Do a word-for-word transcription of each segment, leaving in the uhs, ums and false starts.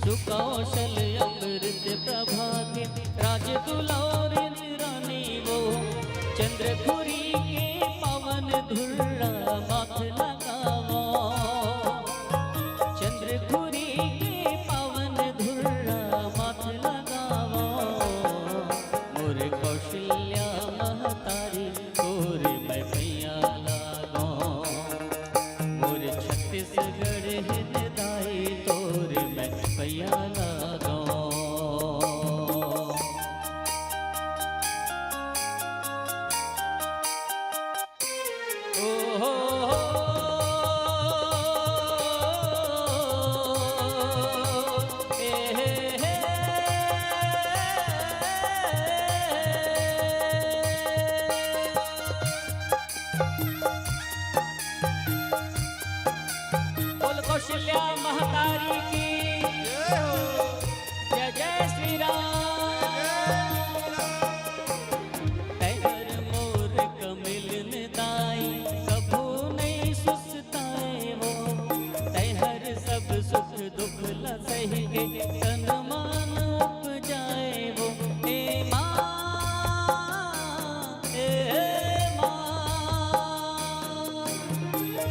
सुकौशल अमृत प्रभा के, राज दुलारिन रानी वो। चंद्रखुरी के पावन धुर्रा माथ लगावो। चंद्रखुरी के पावन धुर्रा माथ लगावो। मोर कौशल्या महतारी तोर मैं पैया लागो। मोर छत्तीसगढ़ हिन दाई तोर मैं पैया लागो। ओ हो हो, ए हे हे। बोल कौशल्या महतारी की। जय हो। जय जय श्री राम। जय श्री राम। तैहर मोर कमिलन दाई, कभू नहीं सुस्ताए वो। तैहर सब सुख दुख ला सही के, तन मन उपजाए वो। ए माँ, ए माँ,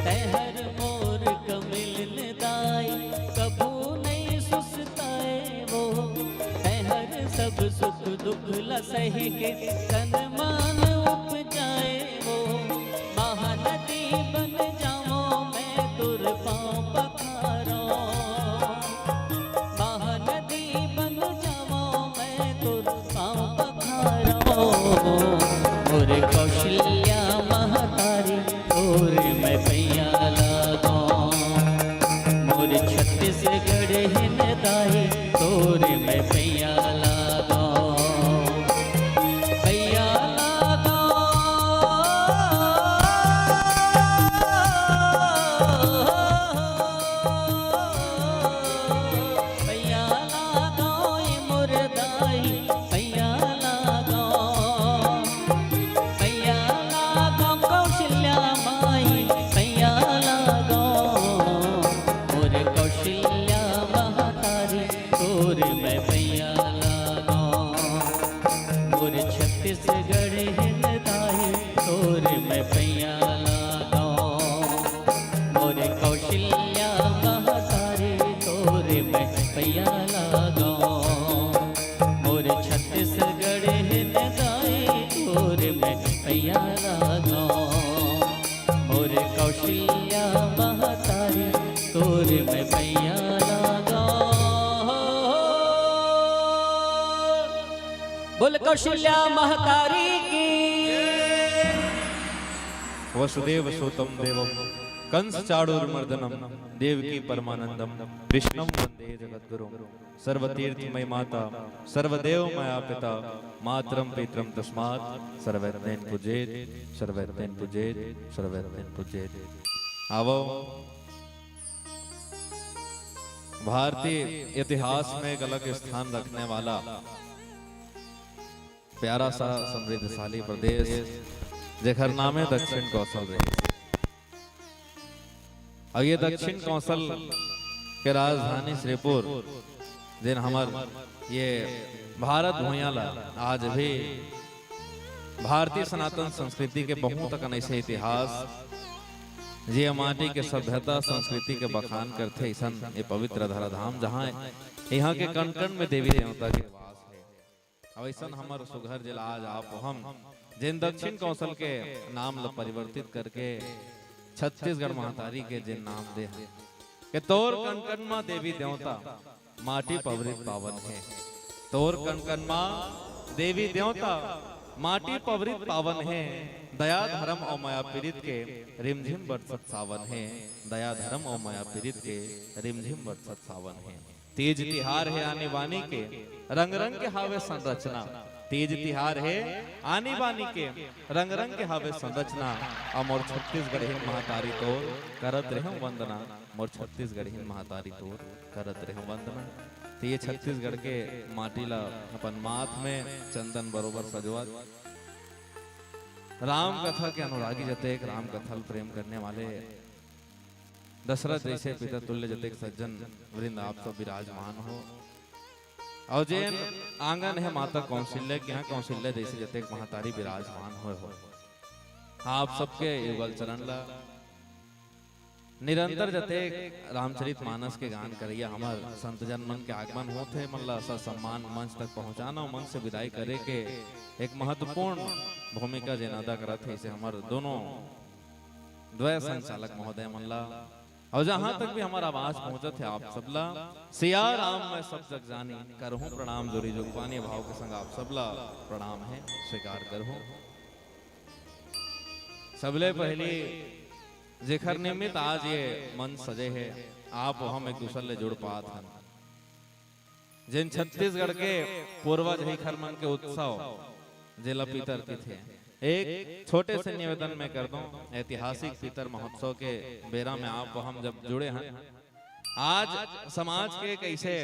तैहर मोर कमिलन दाई, कभू नहीं सुस्ताए वो। तैहर सब सुख दुख ला सही के, तन मन उपजाए वो। महानदी बन जावो मैं तोर पाँव पखारो। महानदी बन जावो मैं तोर पाँव पखारो। मोर कौशल्या महतारी तोर मैं पैया लागो। मोर छत्तीसगढ़ हिन दाई तोर मैं पैया लागो। पैया लागो। पैया लागो ए मोर दाई, पैया लागो। पैया लागो कौशल्या माई, पैया लागो। मोर कौशल्या महतारी तोर मैं पैया लागो। मोर छत्तीसगढ़ हिन दाई तोर मैं पैया लागो। मोर कौशल्या महतारी तोर मैं पैया लागो। मोर छत्तीसगढ़ हिन दाई तोर मैं पैया लागो। मोर कौशल्या महतारी तोर मैं पैया लागो। बोल कौशल्या महतारी की। वसुदेव सुतं देवं कंस चाणूरमर्दनं देवकी परमानंदं कृष्णं वंदे जगद्गुरुं। सर्वतीर्थमय माता सर्वदेव मया पिता मातरं पितरं तस्मात् सर्वज्ञेन पूजेत, सर्वज्ञेन पूजेत, सर्वज्ञेन पूजेत। आवो, भारतीय इतिहास में एक अलग स्थान रखने वाला प्यारा सा समृद्धशाली प्रदेश, जेकर नाम है दक्षिण कौशल रहिस। अउ ये दक्षिण कौशल के राजधानी श्रीपुर, जेन हमर ये भारत भुइयां ला आज भी भारतीय सनातन संस्कृति के बहुत अकन ऐसे इतिहास, जे माटी के सभ्यता संस्कृति के बखान करथे, अइसन ये पवित्र धराधाम, जहाँ यहाँ के कण कण में देवी देवता के वास है। अउ अइसन हमर सुघर जिला आज आप हम, जेन दक्षिण कौशल के नाम ल परिवर्तित करके छत्तीसगढ़ महतारी के जेन नाम दे हन, के तोर कण कण म देवी देवता माटी पवित्र पावन हे। तोर कण कण म देवी देवता माटी पवित्र पावन हे। दया धर्म अउ मया पीरित के रिमझिम बरसत सावन हे। दया धर्म अउ मया पीरित के रिमझिम बरसत सावन हे। तीज तिहार हे आनी बानी के, रंग रंग के हावे संरचना। तीज तिहार हे आनी बानी के, रंग रंग के हावे संरचना। अउ मोर छत्तीसगढ़िन महतारी तोर करत रेहेंव वंदना, मोर छत्तीसगढ़िन महतारी तोर करत रेहेंव वंदना। त ये छत्तीसगढ़ के माटी ला अपन माथ में चंदन बरोबर सजवत, राम कथा के अनुरागी जतेक, राम कथा ल प्रेम करने वाले दशरथ जैसे पिता तुल्य जतेक सज्जन वृंद आप सब विराजमान हो। अउ जेन आंगन हे माता कौशल्या के, इहाँ कौशल्या जैसे जतेक महतारी विराजमान होए हो। आप सबके युगल चरण ला निरंतर जतेक रामचरित मानस के गान करइया हमर संतजन मन के आगमन होत हे, मन ला ससम्मान मंच तक पहुँचाना अउ मंच से विदाई करे के एक महत्वपूर्ण भूमिका जेन अदा करत हे, इसे हमर दोनों द्वय संचालक महोदय मन ला अउ जहाँ तक भी हमर आवाज पहुँचत हे, आप सबला सिया राम मैं सब जग जानी, करहूँ प्रणाम जोरी जुग पानी। भाव के संग आप सबला प्रणाम हे, स्वीकार करहूँ। सबले पहली जेखर निमित्त आज ये मंच सजे हे, आप हम एक दूसर ले जुड़ पात हन। जेन छत्तीसगढ़ के पूर्वज हे, इखर मन के उत्सव, जेला पितर कथे, एक छोटे से निवेदन मैं कर दूं। ऐतिहासिक पितर महोत्सव के बेरा में आप हम जब जुड़े हन, आज समाज के कइसे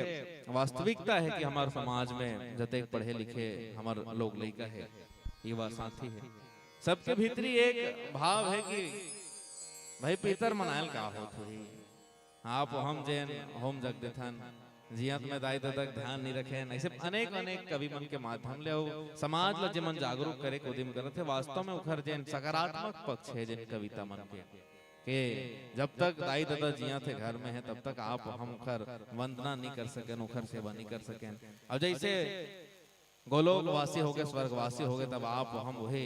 वास्तविकता हे कि हमर समाज में जतेक पढ़े लिखे हमर लोग लइका हे, युवा साथी हे, सबके भीतरी एक भाव हे कि भाई पितर मनायल का होत होही। आप हम जेन होम जग देथन, जियत में दाई ददा के ध्यान नहीं रखेन, ऐसे अनेक अनेक कवि मन के माध्यम ले अउ समाज ला जेमन जागरूक करे के उदिम करत हे, वास्तव में ओखर जेन सकारात्मक पक्ष हे जेन कविता मन के, के जब तक दाई ददा जियत हे घर में हे, तब तक आप हम ओखर वंदना नहीं कर सकेन, ओखर सेवा नहीं कर सकेन। अब जैसे गोलोकवासी होगे, स्वर्गवासी होगे, तब आप हम वही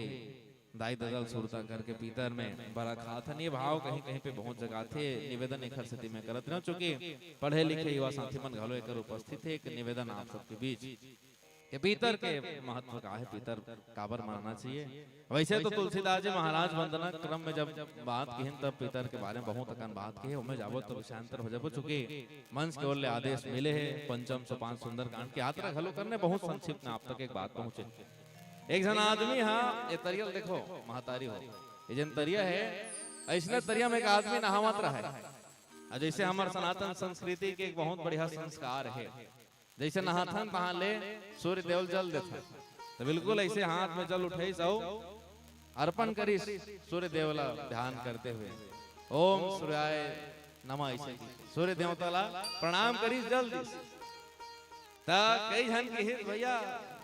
दाई ददा ल सुरता करके पितर में बरा खात हन। ये भाव कहीं कहीं पे बहुत जगाथे, निवेदन एखर सेती मैं करत रहूं, चूंकि पढ़े लिखे युवा साथी मन घलो एकर उपस्थित हे। एक निवेदन आप सबके बीच के पितर के महत्व का हे, पितर काबर मनाना चाहिए। वैसे तो तुलसीदास जी महाराज वंदना क्रम में जब बात किहिन, तब पितर के बारे में बहुत अकन बात किहे, ओमे जाबो तो विषयांतर हो जाबो, चूंकि मंच के ओर ले आदेश मिले हे पंचम सोपान सुंदरकांड के यात्रा घलो करने। बहुत संक्षिप्त में आप तक एक बात पहुंचे। एक झन आदमी हा, ये तरिया ल देखो, महतारी हो, ये जेन तरिया हे, अइसने तरिया में एक आदमी नहावत रहे। अउ जैसे हमर सनातन संस्कृति के एक बहुत बढ़िया संस्कार हे, जैसे नहाथन तहाँ ले सूर्य देव ल जल देथन, तो बिल्कुल ऐसे हाथ में जल उठाइस अउ अर्पण करिस सूर्य देव ला ध्यान करते हुए, ओम सूर्याय नमः, ऐसे की सूर्य देवता ला प्रणाम करिस, जल दिस। त कई झन किहिस, "भैया,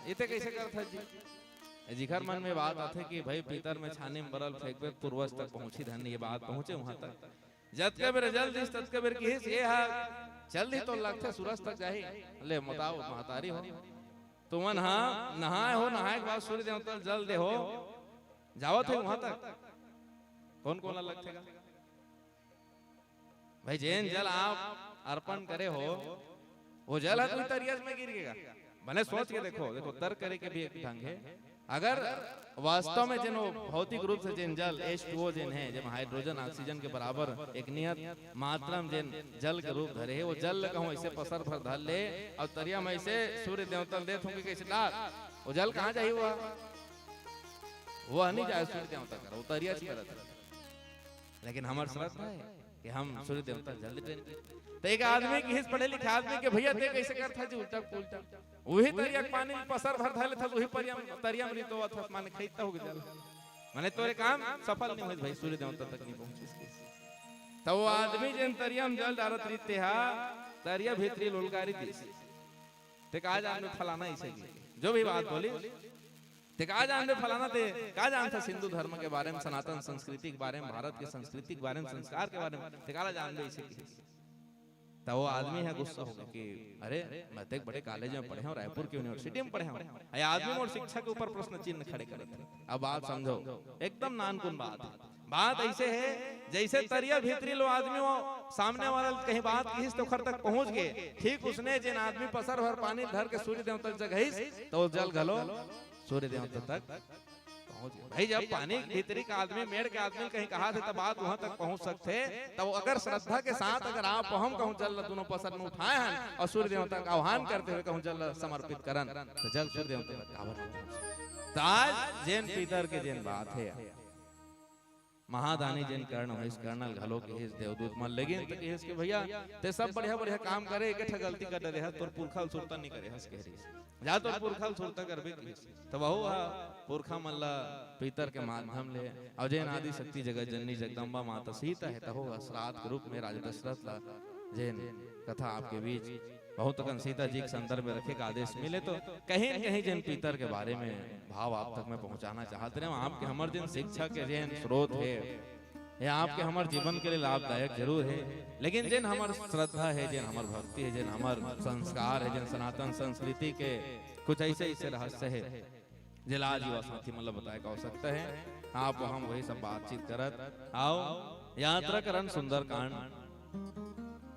इते कैसे करथस जी?" जिखर मन में बात आथे कि भाई, पितर में छानी में बरल फेंकबे, पूर्वज तक पहुंची धन, ये बात पहुंचे वहां तक। जतका बेर जल दिस, ततका बेर किहिस, "ये हा चल दी तो लगथे सूरज तक जाही।" ले बताओ, महतारी हो, तुमन हा नहाए हो, नहाए के बाद सूर्य देवता ल जल दे हो, जावत हे वहां तक, कौन कौन ला लगथे गा? भाई, जेन जल आप अर्पण करे हो, वो जल ह तुही तरिया में गिर गे गा। भले सोच के देखो, देखो, तर्क करे के भी एक ढंग हे। अगर वास्तव में जेन वो भौतिक रूप से जेन जल एच टू ओ जेन हे, जेमा हाइड्रोजन ऑक्सीजन के बराबर एक नियत मात्रा में जेन जल के रूप धरे हे, वो जल ल कहूँ ऐसे पसर भर धर ले अउ तरिया में ऐसे सूर्य देवता ल देत होंगे कैसे डाल, वो जल कहाँ जाही? वो, वो नहीं जाए सूर्य देवता कर, वो तरिया च करत हे। लेकिन हमर श्रद्धा हे कि हम सूर्य देवता ल जल देबे। त एक आदमी किहिस, पढ़े लिखे आदमी के, "भैया, ते कैसे करथस जी उल्टा पुल्टा? उही तरिया के पानी पसर भर धर लेथस, उही परिया में, तरिया में रितोवत हस, माने खइता हो गे जल। माने तोरे काम सफल नहीं होइस भाई, सूर्य देवता तक नहीं पहुंचिस।" त वो आदमी जेन तरिया में जल डारत रिहिस, तेहा तरिया भीतरी लुलकारी दिस। ते का जानबे फलाना ऐसे की, जो भी बात बोली, ते का जानबे फलाना, ते का जानथस हिंदू धर्म के बारे में, सनातन संस्कृति के बारे में, भारत के संस्कृति के बारे में, संस्कार के बारे में, ते काला जानबे ऐसे की। त वो आदमी ह गुस्सा हो गे कि अरे, मैं तो एक बड़े कॉलेज में पढ़े हूँ, रायपुर के यूनिवर्सिटी में पढ़े हूँ, ये आदमी मोर शिक्षा के ऊपर प्रश्न चिन्ह खड़े करत हे। अब बात समझो, एकदम नानकुन बात हे। बात ऐसे हे, जैसे तरिया भीतरी ले आदमी वो सामने वाला कहीं बात किहिस त ओखर तक पहुंच गे, ठीक उसने जेन आदमी पसर भर पानी धर के सूर्य देवता ल जगाइस, त वो जल घलो सूर्य देवता तक पहुंच गे। भाई, जब पानी भीतरी का आदमी, मेड़ के आदमी कहीं कहाथे, त बात वहां तक पहुंच सकथे। त वो अगर श्रद्धा के साथ अगर आप हम कहूं जल ला दोनों पसर में उठाए हन अउ सूर्य देवता का आह्वान करते हुए कहूं जल ला समर्पित करन, त जल सूर्य देवता तक काबर नहीं पहुंचे? त आज जेन पितर के जेन बात हे, महादानी जेन कर्ण होइस, कर्ण ल घलो किहिस देवदूत मन, लेकिन त किहिस कि भैया, ते सब बढ़िया-बढ़िया काम करे, एक ठा गलती कर डरे हस, तोर पुरखा ल सुरता नइ करे हस, कह रहिस। जा तोर पुरखा ल सुरता करबे किहिस। त वहू ह पुरखा मन ल पितर के माध्यम ले, अउ जेन आदि शक्ति जगत जननी जगदम्बा माता सीता हे, तहू ह श्राद्ध के रूप में राजा दशरथ ल जेन कथा आपके बीच बहुत अकन सीता जी के संदर्भ में रखे के आदेश मिले, तो कहीं न कहीं जेन पितर के बारे में भाव आप तक में पहुंचाना चाहत रहे। आपके हमर जेन शिक्षा के जेन स्रोत हे, ये आपके हमर जीवन के लिए लाभदायक जरूर हे, लेकिन जेन हमर श्रद्धा हे, जेन हमर भक्ति हे, जेन हमर संस्कार हे, जेन सनातन संस्कृति के कुछ ऐसे ऐसे रहस्य हे, जेला आज युवा साथी मन ल बताए के आवश्यकता हे। आप हम वही सब बातचीत करत आओ, यात्रा करन सुंदरकांड।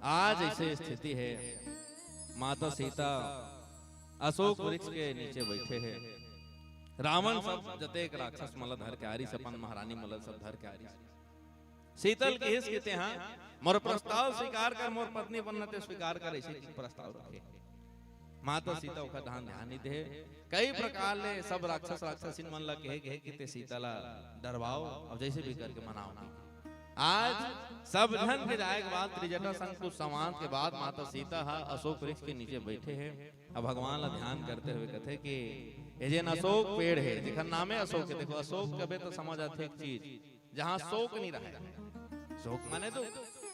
आज ऐसे स्थिति हे, माता सीता अशोक वृक्ष के नीचे बैठे हे, रावण सब जतेक राक्षस मन ल धर के आ रिस, अपन महारानी मन ल सब धर के आ रिस। सीता ल किहिस कि तेहा मोर प्रस्ताव स्वीकार कर, मोर पत्नी बनना ते स्वीकार कर, ऐसे कि प्रस्ताव रखे। माता सीता ओखर ध्यान, ध्यान नइ दे। कई प्रकार ले सब राक्षस राक्षसिन मन ल कहे गे कि ते सीता ल डरवाओ, अब जैसे भी करके मनाओ। आज सब झन के जाए के बाद, त्रिजटा संग कुछ संवाद के बाद माता सीता ह अशोक वृक्ष के नीचे बैठे हे। अब भगवान ल ध्यान करते हुए कथे कि ये जेन अशोक पेड़ हे, जेखर नामे अशोक हे, देखो, अशोक कबे तो समझ आथे एक चीज, जहाँ शोक नइ रहय, शोक माने दुख,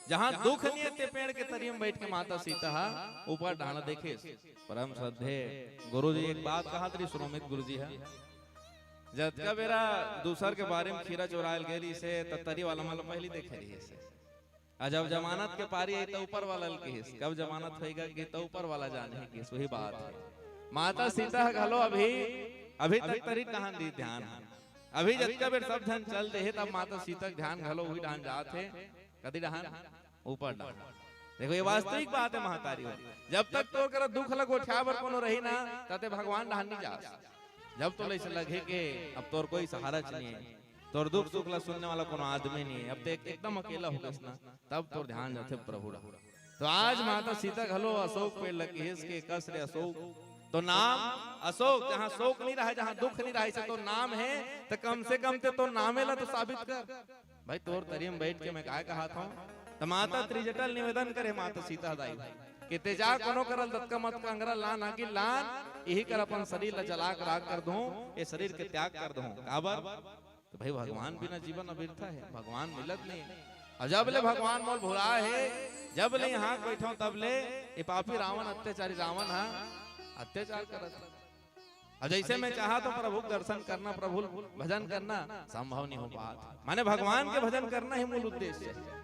जहाँ दुख नइ हे, ते पेड़ के तरी में बैठ के माता सीता ह ऊपर डांड़ देखे। परम श्रद्धे गुरुजी एक बात कहत रहिस, सुरोमित गुरुजी ह, जतका बेरा दूसर के बारी में खीरा चोराय ल गे रिहिस हे, त तरी वाला मन ल पहिली देखे रिहिस हे। आ जब जमानत के पारी आई, त ऊपर वाला ल किहिस, कब जमानत होइगा कि त ऊपर वाला जानही किहिस, वही बात हे। माता सीता ह घलो अभी, अभी तक तरी डाहन दिस ध्यान हे। अभी जतका बेर सब झन चल दे हे, तब माता सीता के ध्यान घलो उही डाहन जात हे। कती डाहन? ऊपर डाहन। देखो, ये वास्तविक बात हे महतारी हो। जब तक तोर करा दुख ल गोठियाय बर कोनो रही ना, तते भगवान डाहन नइ जास। जब तोला अइसे लगही कि अब तोर कोई सहारा च नइ हे, तोर दुख सुख ला सुनने वाला कोनो आदमी नइ हे, अब ते एक-, एकदम अकेला हो गस ना, तब तोर ध्यान जाथे प्रभु डहर। तो आज माता सीता घलो अशोक पेड़ ल किहिस के कस रे अशोक, तो नाम अशोक, जहाँ शोक नइ रहय, जहाँ दुख नइ रहय, अइसे तो नाम हे, त कम से कम ते तो नामे ला तो साबित कर। भाई, तोर तरी में बैठ के मैं काय कहत हंव? त माता त्रिजटा ल निवेदन करे, माता सीता दाई, कि ते जा कोनो करा ल दतका मतका अंगरा लान, आगी लान, इही कर अपन शरीर ला जला के राख कर दूं, ये शरीर के त्याग कर दूं। काबर? त भाई, भगवान बिना जीवन अबिरथा हे, भगवान मिलत नइ हे। अउ जब ले भगवान मोला भुलाय हे, जब ले इहाँ बैठंव तब ले ये पापी रावण, अत्याचारी रावण ह अत्याचार करत हे। अउ जइसे मैं चाहत हंव प्रभु के दर्शन करना, प्रभु भजन करना, संभव नइ हो पात। माने भगवान के भजन करना ही मूल उद्देश्य हे।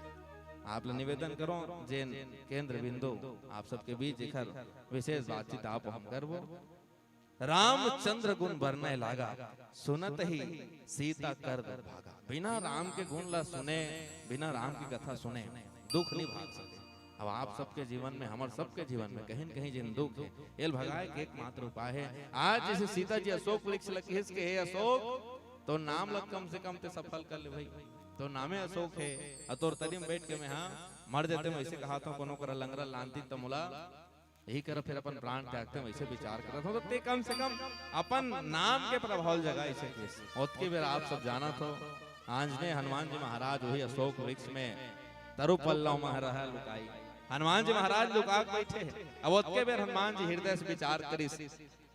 आप ला निवेदन करंव, जेन केंद्र बिंदु आप सबके बीच एखर विशेष बातचीत आप हम करबो। रामचंद्र गुन बरनय लागा, सुनत ही सीता कर दुख भागा। बिना राम के गुन ला सुने, बिना राम के कथा सुने, दुख नइ भाग सके। अब आप सबके जीवन में, हमर सबके जीवन में कहीं न कहीं जेन दुख हे, एला भगाय के एकमात्र उपाय हे। आज जइसे सीता जी अशोक वृक्ष ल किहिस के, "हे अशोक, तोर नाम ला कम से कम ते सफल कर ले भाई, तोर नामे अशोक हे, अउ तोर तरी में बैठ के मैं हा मर जातेंव, अइसे कहत हंव, कोनो करा ल अंगरा लानतेंव त मोला इही करा फेर अपन प्राण त्यागतेंव, अइसे विचार करत हंव, त ते कम से कम अपन नाम के प्रभाव ल जगा," अइसे किहिस। ओतके बेर आप सब जानत हो, आंजनेय हनुमान जी महाराज उही अशोक वृक्ष में तरु पल्लव म रहय लुकाय। हनुमान जी महाराज लुका के बैठे हे। अब ओतके बेर हनुमान जी हृदय से विचार करिस,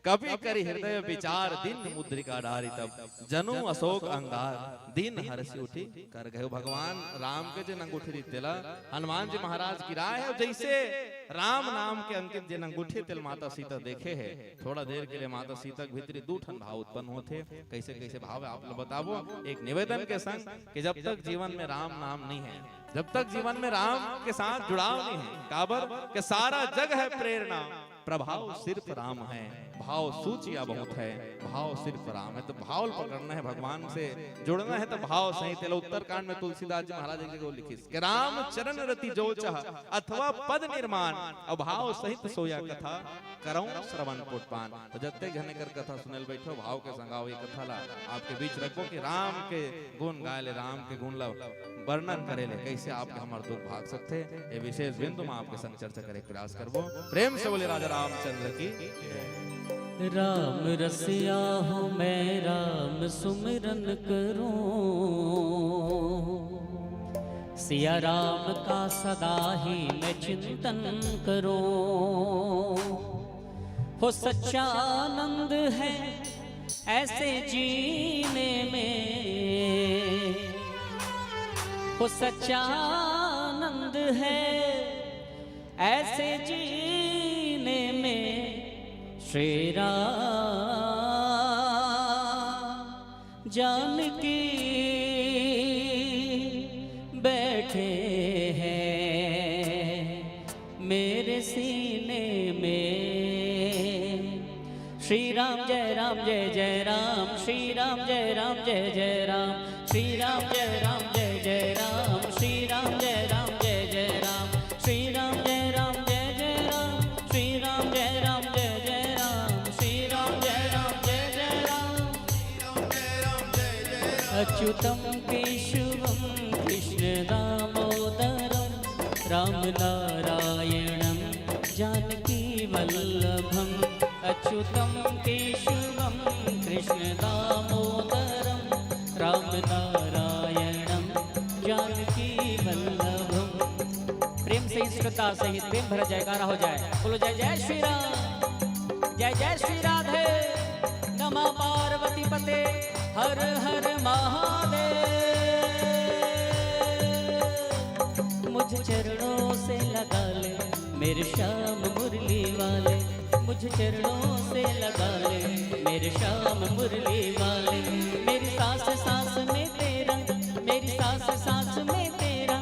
"कपि करि हृदय विचार दीन मुद्रिका डारि तब, जनु अशोक अंगार दीन हरषि उठि कर गयो।" भगवान राम के जेन अंगूठी रिहिस तेला हनुमान जी महाराज गिराय हे, जइसे राम नाम के अंकित जेन अंगूठी तेला माता सीता देखे हे, थोड़ा देर के लिए माता सीता के भीतरी दू ठन भाव उत्पन्न होथे। कइसे कइसे भाव हे आप ला बताबो, एक निवेदन के संग कि जब तक जीवन में राम नाम नइ हे, जब तक जीवन में राम के साथ जुड़ाव नइ हे, काबर के सारा जग हे प्रेरणा, प्रभाव सिर्फ राम हे, भाव सूचिया बहुत हे, भाव सिर्फ राम हे। त भाव ल पकड़ना हे, भगवान से जुड़ना हे, त भाव सहित। एला उत्तरकांड में तुलसीदास जी महाराज एक जगह लिखिस कि "राम चरण रति जो चह अथवा पद निर्माण, अभाव सहित सोया कथा करौं श्रवण पुट पान।" त जत्ते झन एकर कथा सुने ल बैठो, भाव के संग आओ, ये कथा ला आपके बीच रखबो कि राम के गुण गाय ले, राम के गुण ला वर्णन करे ले कइसे आपके हमर दुख भाग सकथे, ये विशेष बिंदु म आपके संग चर्चा करे के प्रयास करबो। प्रेम से बोले राजा रामचंद्र की जय। राम रसिया हो मैं राम सुमिरन करूं, सिया राम का सदा ही मैं चिंतन करूं। हो सच्चा आनंद है ऐसे जीने में, हो सच्चा आनंद है ऐसे जीने में। श्री राम जानकी बैठे हैं मेरे सीने में। श्री राम जय राम जय जय राम, श्री राम जय राम जय जय राम, श्री राम जय राम जय जय राम, श्री राम जय राम जय जय राम, श्री राम जय राम जय जय राम, श्री राम जय राम जय जय राम, श्री राम जय राम जय जय राम। अच्युतं केशवं कृष्णदामोदरं रामनारायणं जानकीवल्लभम्। अच्युतं केशवं कृष्णदामोदरं रामनारायणं जानकीवल्लभम्। प्रेम से इस श्रद्धा सहित प्रेम भरा जयकारा हो जाए। बोलो जय जय श्री राम, जय जय श्री राधे, नमः पार्वती पते, हर हर महादेव। मुझ चरणों से लगा ले मेरे श्याम मुरली वाले, मुझ चरणों से लगा ले मेरे श्याम मुरली वाले। मेरी सांस सांस में तेरा, मेरी सांस सांस में तेरा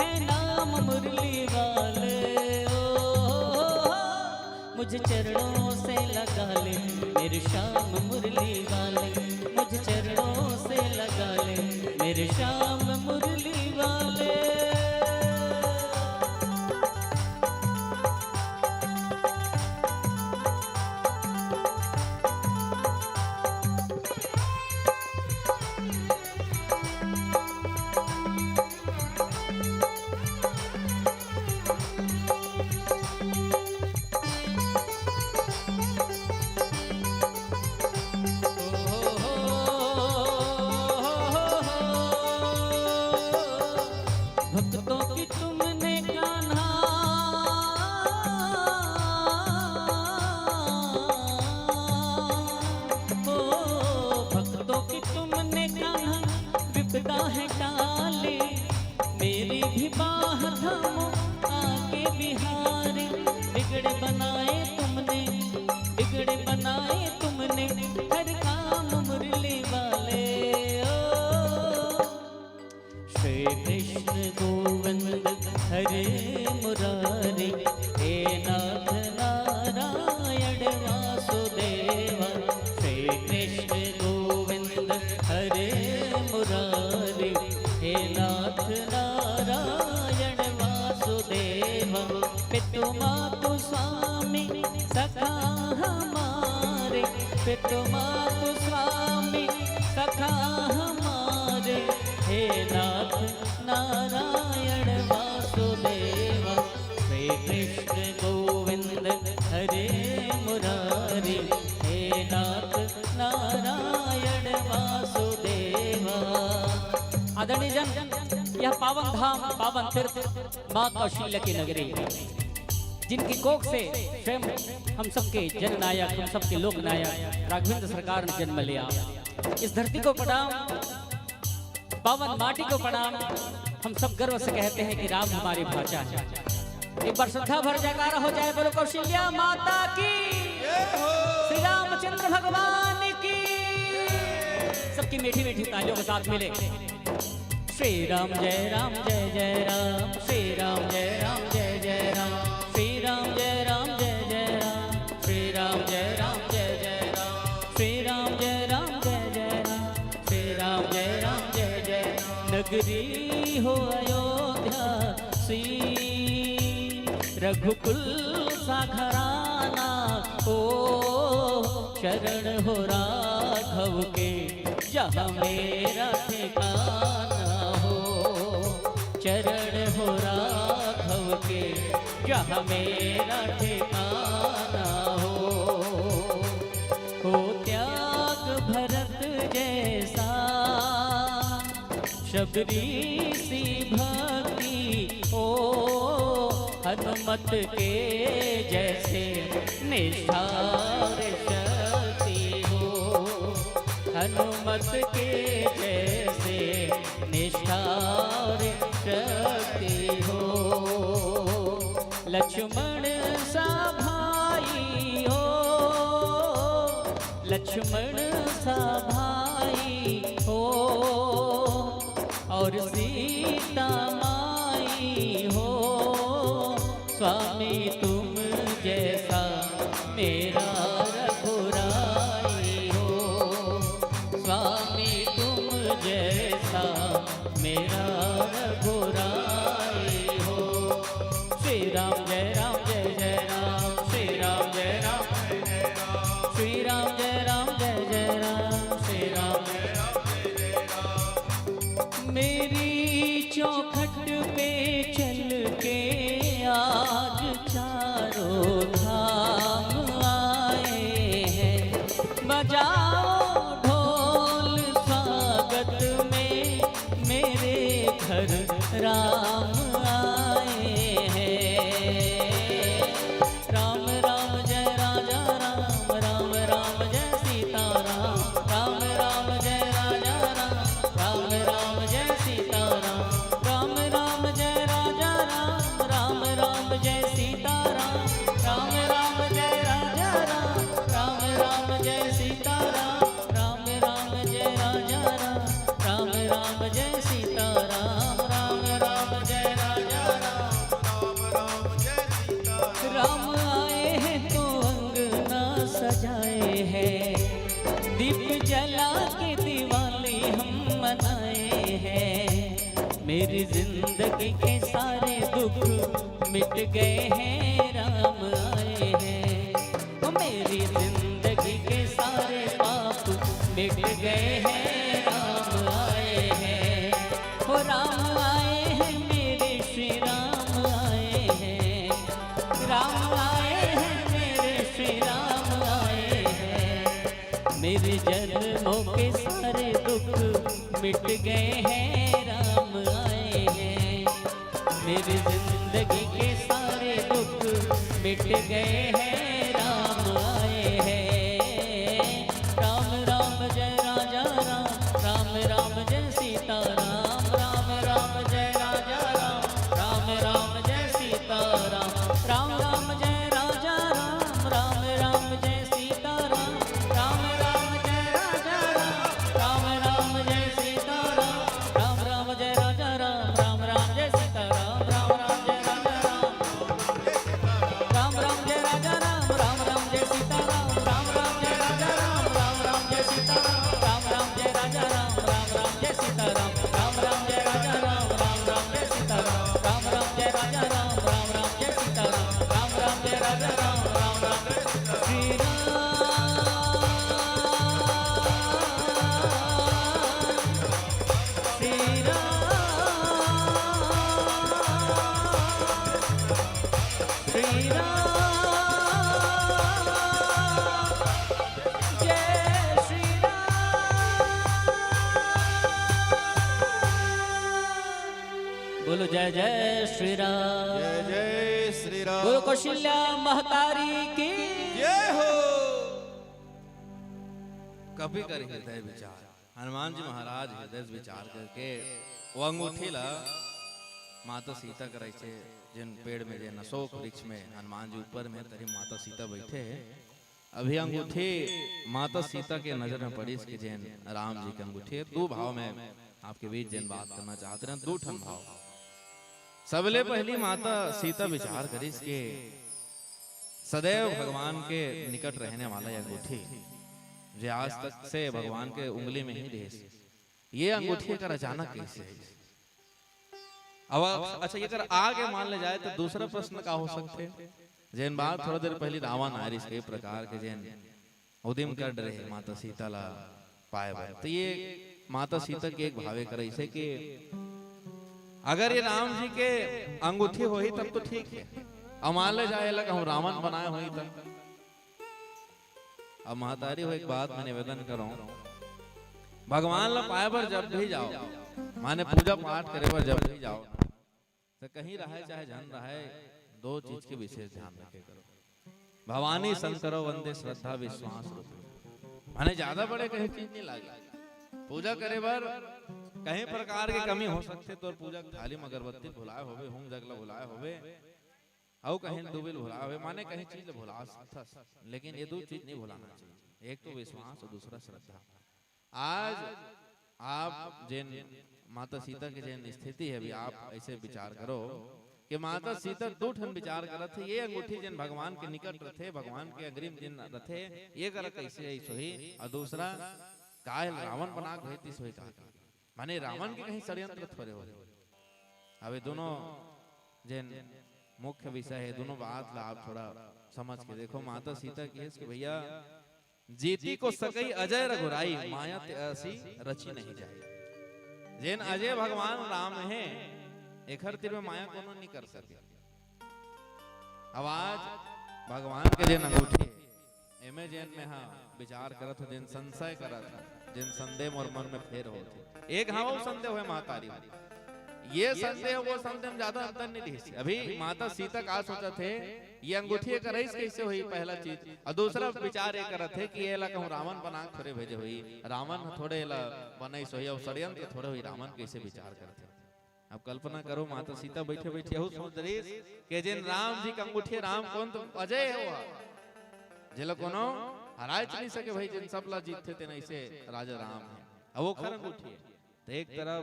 है नाम मुरली वाले। ओ, मुझ चरणों से लगा ले मेरे श्याम मुरली वाले, मुझ चरणों से लगा ले मेरे श्याम मुरली वाले। भक्तों की तुमने कान्हा, ओ भक्तों की तुमने कान्हा विपदा है टाली। मेरी भी बाह थामो आके बिहारी, बिगड़े बनाए तुमने, बिगड़े बनाए तुमने हर काम मुरली वाले। ओ श्री कृष्ण गोविंद हरे मुरारी, हे नाथ नारायण वासुदेवा। श्री कृष्ण गोविंद हरे मुरारी, हे नाथ नारायण वासुदेवा। पितु मातु स्वामी सखा हमारे, पितु मातु स्वामी सखा हमारे, हे नाथ नारायण वासुदेवा। श्री कृष्ण गोविंद हरे मुरारी, हे नाथ नारायण वासुदेवा। आदरणीय जन, यह पावन धाम, पावन तीर्थ माँ कौशल्या की नगरी, जिनकी कोख से स्वयं हम सबके जननायक, हम सबके लोकनायक राघवेंद्र सरकार ने जन्म लिया। इस धरती को प्रणाम, पावन माटी को प्रणाम। हम सब गर्व से कहते हैं कि राम हमारी भाषा है। एक बार श्रद्धा भर जयकारा हो जाए, बोलो कौशल्या माता की, श्री रामचंद्र भगवान की। सबकी मीठी मीठी तालियों के साथ मिले। श्री राम जय राम जय जय राम, श्री राम जय राम जय जय राम, श्री राम जय राम जय जय राम, श्री राम जय राम जय जय राम, श्री राम जय राम जय जय राम, श्री राम जय राम जय जय राम। नगरी हो अयोध्या सी, रघुकुल सा घराना हो, शरण हो राघव के जहाँ मेरा ठिकाना हो, चरण हो राघव के जहाँ मेरा ठिकाना हो। हो त्याग भरत जैसा शबरी सी भक्त हनुमत के जैसे निष्ठा और शक्ति हो, हनुमत के जैसे निष्ठा और शक्ति हो। लक्ष्मण सा भाई हो, लक्ष्मण सा भाई हो, और सीता माई हो। स्वामी तुम जैसा मेरा रघुराई हो, स्वामी तुम जैसा मेरा रघुराई हो। श्री राम जय राम जय जय राम, श्री राम जय राम जय जय राम, श्री राम जय राम जय जय राम, श्री राम जय राम जय जय राम। मेरी चौखट पे चल के आज चारों धाम आए हैं। बजाओ ढोल स्वागत में, मेरे घर राम आए हैं। राम राम जय राजा राम, राम राम जय सीता राम, राम राम जय राजा राम, राम राम जय सीता राम, राम राम जय राजा राम, राम राम जय सीता राम, राम राम जय राजा राम, राम राम जय सीता राम, राम राम जय राजा राम, राम राम जय सीता राम, राम राम जय राजा राम, राम राम जय सीता राम। राम आए हैं तो अंगना सजाए हैं, दीप जला के दिवाली हम मनाए हैं। मेरी जिंदगी के सारे दुख मिट गए हैं, राम आए हैं। ओ मेरी जिंदगी के सारे पाप मिट गए हैं, राम आए हैं। ओ राम आए हैं, मेरे श्री राम आए हैं। राम आए हैं, मेरे श्री राम आए हैं। मेरे जन्मों के सारे दुख मिट गए हैं, राम आए हैं। मेरी जिंदगी के सारे दुख मिट गए हैं, राम आए हैं। राम राम जय राजा राम, राम राम जय सीता राम, राम राम जय राजा राम, राम राम जय सीता राम, राम राम जय राजा राम, राम राम जय सीता राम, राम राम जय राजा राम, राम राम जय सीता राम, राम राम जय राजा राम, राम राम जय सीता राम, राम राम जय राजा राम। राम राम जय राजा राम, राम राम जय सीता राम, राम राम जय राजा राम, राम राम जय सीता राम, राम राम जय राजा राम, राम राम जय सीता राम, राम राम जय राजा राम, राम राम जय सीता राम, राम राम जय राजा राम, राम राम जय सीता राम, राम राम जय राजा राम, राम राम जय सीता राम। श्री राम, श्री राम, श्री राम, जय श्री राम। बोलो जय जय श्री राम। जय जय श्री राम। बोलो कौशल्या महतारी की। जय हो। कभी कर हृदय विचार। हनुमान जी महाराज हृदय से विचार करके वो अंगूठी ला माता सीता करा, अइसे जेन पेड़ में, जेन अशोक वृक्ष में हनुमान जी ऊपर में, तरी माता सीता बैठे हे। अभी अंगूठी माता सीता के नजर में पड़िस कि जेन राम जी के अंगूठी हे। दू भाव में आपके बीच जेन बात करना चाहत रहेन, दू ठन भाव। सबले पहली माता सीता विचार करिस कि सदैव भगवान के निकट रहने वाला ये अंगूठी, जे आज तक से भगवान के उंगली में ही रिहिस, ये अंगूठी एकर अचानक कैसे है? अब अच्छा, एकर आगे मान ले जाए तो दूसरा प्रश्न का हो सकथे? जेन बात थोड़ा देर पहली रावण आरिस, कई प्रकार के जेन उदिम कर रहे माता सीता ला पाए बर, तो ये माता सीता के एक भावे करे से कि अगर ये राम जी के अंगूठी होही तब तो ठीक है, अब मान ले जाए लगा हम रावण बनाए होही तब। अब महतारी हो, एक बात मैं निवेदन करूं, भगवान ला पाए बर जब भी जाओ, माने पूजा पाठ करे बर जब भी जाओ, तो कहीं रहे चाहे झन रहे, दो चीज के विशेष ध्यान रखे करो। भवानी शंकरो वंदे श्रद्धा विश्वास रूपे। माने ज्यादा बड़े कहीं चीज नहीं लागे। पूजा करे बर कहीं प्रकार के कमी हो सकथे, तोर पूजा थाली म अगरबत्ती भुलाए होबे, होम जग ला भुलाए होबे, अउ कहीं दुबिल भुलाए होबे, माने कहीं चीज ला भुला सकथस, लेकिन ये दो चीज नहीं भुलाना चाहिए। एक तो विश्वास और दूसरा श्रद्धा। आज आप जेन माता सीता के जेन स्थिति है, अभी आप ऐसे विचार करो कि माता सीता दू ठन विचार करत हे, ये अंगूठी जेन भगवान के निकट रथे, भगवान के अग्रिम जेन रथे, ये करा कैसे ऐस होही, और दूसरा काय रावण बना के भेजतिस होही का? माने रावण के कहीं षड्यंत्र थोड़े होही। अब ये दोनों जेन मुख्य विषय है, दोनों बात ला आप थोड़ा समझ के देखो। माता सीता कहिस कि भैया, जीति को सकई अजय रघुराई, माया ते असी रची नहीं जाए। जेन अजय भगवान राम हे, एखर तीर में माया कोनो नहीं कर सके। अब आज भगवान के जेन अंगूठी हे, एमे जेन में हा विचार करत हो, जेन संशय करत हो, जेन संदेह मोर मन में फेर होत हे, एक हाँ वो संदेह होय महतारी, ये संदेह वो संदेह में ज्यादा अंतर नहीं दिखिस। अभी माता सीता का सोचत हे, ये अंगूठी एकर रईस कैसे होही, पहला चीज। और दूसरा विचार ये करत हे कि एला कहूँ रावण बना के थोड़े भेजे होही, रावण ह थोड़े एला बनईस होही, और षड्यंत्र थोड़े होही, रावण कैसे विचार करत हे। अब कल्पना करो, माता सीता बैठे बैठे यहू सोच रहीस कि जेन राम जी के अंगूठी, राम कौन तो अजय हे वो, जेला कोनो हराए च नहीं सके भाई, जेन सब ला जीतथे तेन ऐसे राजा राम हे। अब वो खर अंगूठी हे। तो एक तरफ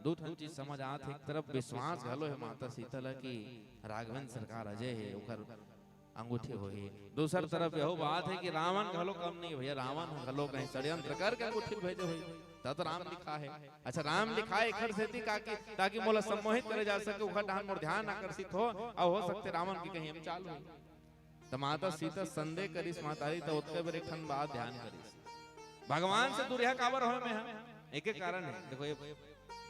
दू ठन चीज समझ आत हे, एक तरफ विश्वास घलो हे माता सीता ला कि राघवेंद्र सरकार अजय हे, ओकर अंगूठी होही। दूसर तरफ यहू बात हे कि रावण घलो कम नहीं हे भैया, रावण घलो कहीं षड्यंत्र करके अंगूठी भेजे होही, तब तो राम लिखा हे। अच्छा, राम लिखा हे एखर सेती का कि, ताकि मोला सम्मोहित करे जा सके, ओखर डहान मोर ध्यान आकर्षित हो, अउ हो सकथे रावण के कहीं हम चाल होही। त माता सीता संदेह करिस महतारी, त ओतके बेर एक ठन बात ध्यान करिस, भगवान से दूरिहा काबर होय में हा? एके कारण हे, देखो ये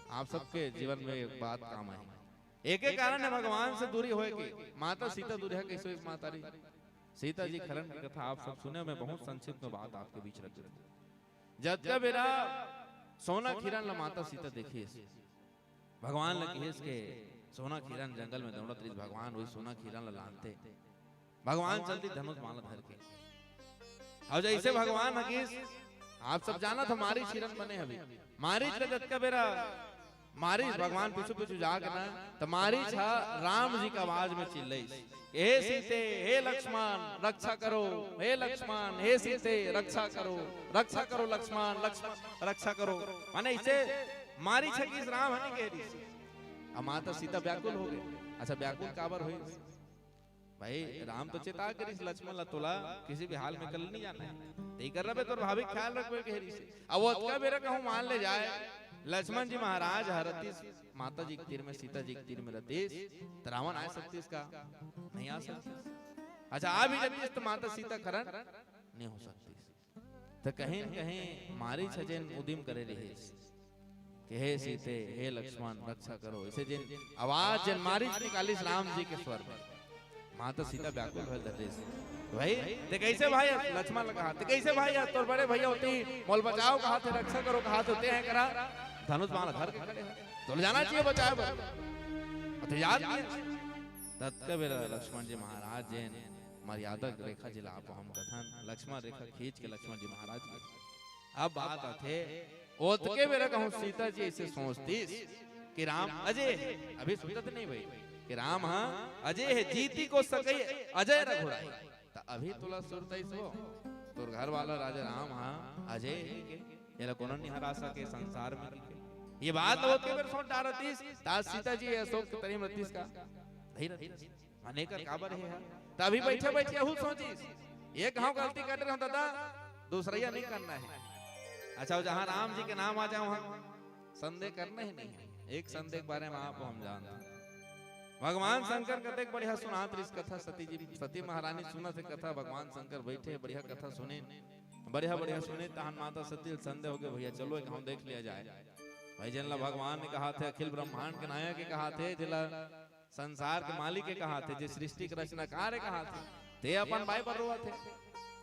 आप सबके जीवन में एक बात काम आही। एके कारण हे भगवान से दूरी होय के। माता सीता दूरिहा कैसे होइस महतारी? सीता जी खरन की कथा आप सब सुने, मैं बहुत संक्षिप्त में बात आपके बीच रख देता हूँ। जतका बेरा सोना के हिरन ला माता सीता देखिस, भगवान ला किहिस के सोना के हिरन जंगल में दौड़त रहिस, भगवान वही सोना के हिरन ला लानथे। भगवान चल दिस धनुष बाण ला धर के। अउ जैसे भगवान ह किहिस, आप सब जानत हो मारीच हिरन बने हवे। मारीच ला जतका बेरा मारीच भगवान पीछू पीछू जाके ना, त मारीच ह राम जी के आवाज में चिल्लईस, "हे सीते, हे लक्ष्मण, रक्षा करो, हे लक्ष्मण, हे सीते, रक्षा करो, रक्षा करो लक्ष्मण, लक्ष्मण, रक्षा करो।" माने इसे मारीच ह किहिस, राम ह नहीं कह रहिस। अब माता सीता व्याकुल हो गे। अच्छा, व्याकुल काबर होइस? भाई, राम तो चेता करिस लक्ष्मण ला, "तोला किसी भी हाल में कल नहीं जाना है, तई कर रहे तोर भाभी ख्याल रखबे," कह रहिस। अब ओतका बेरा कहूँ मान ले जाए, लक्ष्मण जी महाराज ह रतिस माता जी के तीर में, सीता जी के तीर में रतिस, त रावण आ सकतिस का? नहीं आ सकतिस। अच्छा, आ भी जतिस त माता सीता खरन नहीं हो सकतिस। त कहीं न कहीं मारीच ह जेन उदिम करे रहिस कि "हे सीते, हे लक्ष्मण, रक्षा करो", इसे जेन आवाज जेन मारीच निकालिस राम जी के स्वर में, माता सीता व्याकुल होय धरिस। "भाई, ते कैसे भाई?" लक्ष्मण ला कहा, "ते कैसे भाई? आज तोर बड़े भैया होती, मोल बचाओ कहाथे, रक्षा करो कहाथे, ते हैं करा धनुष बाण धर के खड़े हो, तोला जाना चाहिए बचाए बर, अउ ते याद नहीं।" ततका बेरा लक्ष्मण जी महाराज जेन मर्यादा रेखा जिला आप हम कथन, लक्ष्मण रेखा खींच के लक्ष्मण जी महाराज के अब बात आथे, ओतके बेरा कहूँ सीता जी ऐसे सोचतिस कि राम अजय हे, अभी सोचत नहीं भाई कि राम ह अजय हे, जीति को सकई अजय रघुराई। त अभी तोला सुरत आइस वो, तोर घर वाला राजा राम ह अजय हे के, एला कोनो नहीं हरा सके संसार में के। ये बात ओतके बेर सोच डारतिस, त आज सीता जी अशोक के तरी में रतिस का? नहीं रतिस। माने कर काबर हे हा? त अभी बैठे बैठे यहू सोचिस, "एक घाव गलती कर रहे हो दादा, दूसरैया नहीं करना है।" अच्छा, जहाँ राम जी के नाम आ जाए वहाँ संदेह करना ही नहीं है। एक संदेह के बारे में आप हम जानते हैं। भगवान शंकर कतेक बढ़िया सुनात रहिस कथा, सती जी, सती महारानी सुनत हे कथा, भगवान शंकर बैठे बढ़िया कथा सुने, बढ़िया बढ़िया सुने, तहन माता सती ल संदेह हो गे, "भैया चलो एक घाव देख लिया जाए।" भाई जेन ला भगवान हे कहाथे, अखिल ब्रह्मांड के नायक हे कहाथे, जेला संसार के मालिक हे कहाथे, जे सृष्टि के रचनाकार हे कहाथे, ते अपन बाई बर रोवत हे।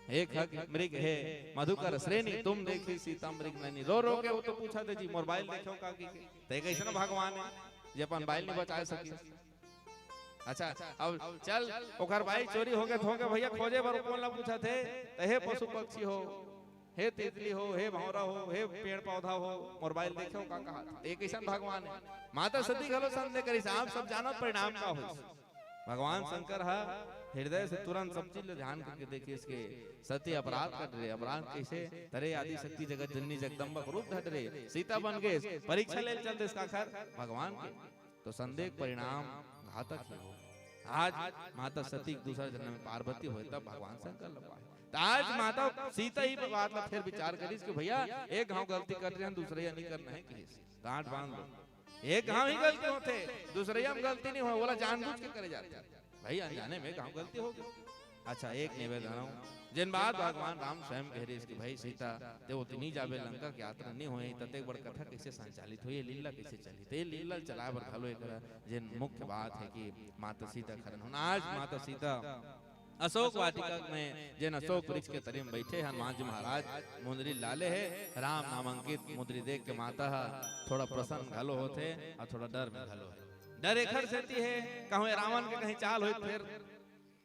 "हे खग मृग हे मधुकर श्रेणी, तुम देखी सीता मृग नैनी।" रो रो के वो तो पूछत हे जी, "मोर बाई ल देखेव का?" कि ते कइसना भगवान हे जे अपन बाई ल नहीं बचाए सकिस? अच्छा, अब चल, ओकर बाइक चोरी हो गे, हो गे भैया, खोजे बर कोन ला पूछत हे? त हे पशु पक्षी हो, हे तितली हो, हे भौंरा हो, हे पेड़ पौधा हो, मोर बाइक देखे हो का कहा? एक अइसन भगवान हे। माता सती घलो संदेह करिस, आप सब जानत परिणाम का होइस। भगवान शंकर ह हृदय से तुरंत सब चीज ल ध्यान करके देखिस के सती अपराध कर रे, अपराध कइसे? तरे आदि शक्ति जगत जननी जगदम्बा के रूप धर रे, सीता बन गे, परीक्षा ले चल देस काखर? भगवान के। तो संदेह के परिणाम घातक ही हो। आज माता सती के दूसरा जन्म में पार्वती होय, तब भगवान शंकर ल पाए। त आज माता सीता ही बात ला फिर विचार करिस कि भैया, एक घाव गलती कर रहे हैं, दूसरा या नहीं करना है, कहिस। गांठ बांध लो, एक घाव ही गलती होथे, दूसरा में गलती नहीं हो, ओला जानबूझ के करे जाथे। भाई, अनजाने में घाव गलती हो गई। अच्छा, एक निवेदन हूँ, जेन बात भगवान राम स्वयं कहे रहिस कि भाई सीता, ते ओती नी जाबे, लंका के यात्रा नी होही, त ते बड़ कथा कइसे संचालित होही, लीला कइसे चलही? ते लीला चलाए बर घलो एक जेन मुख्य बात है कि माता सीता खरन होना। आज माता सीता अशोक वाटिका में जेन अशोक वृक्ष के तरी में बैठे हनुमान जी महाराज मुंदरी लाले हे, राम नामांकित मुंदरी देख के माता ह थोड़ा प्रसन्न घलो होथे और थोड़ा डर में घलो हे। डर एखर सेती हे, कहूँ रावण के कहीं चाल होई, फिर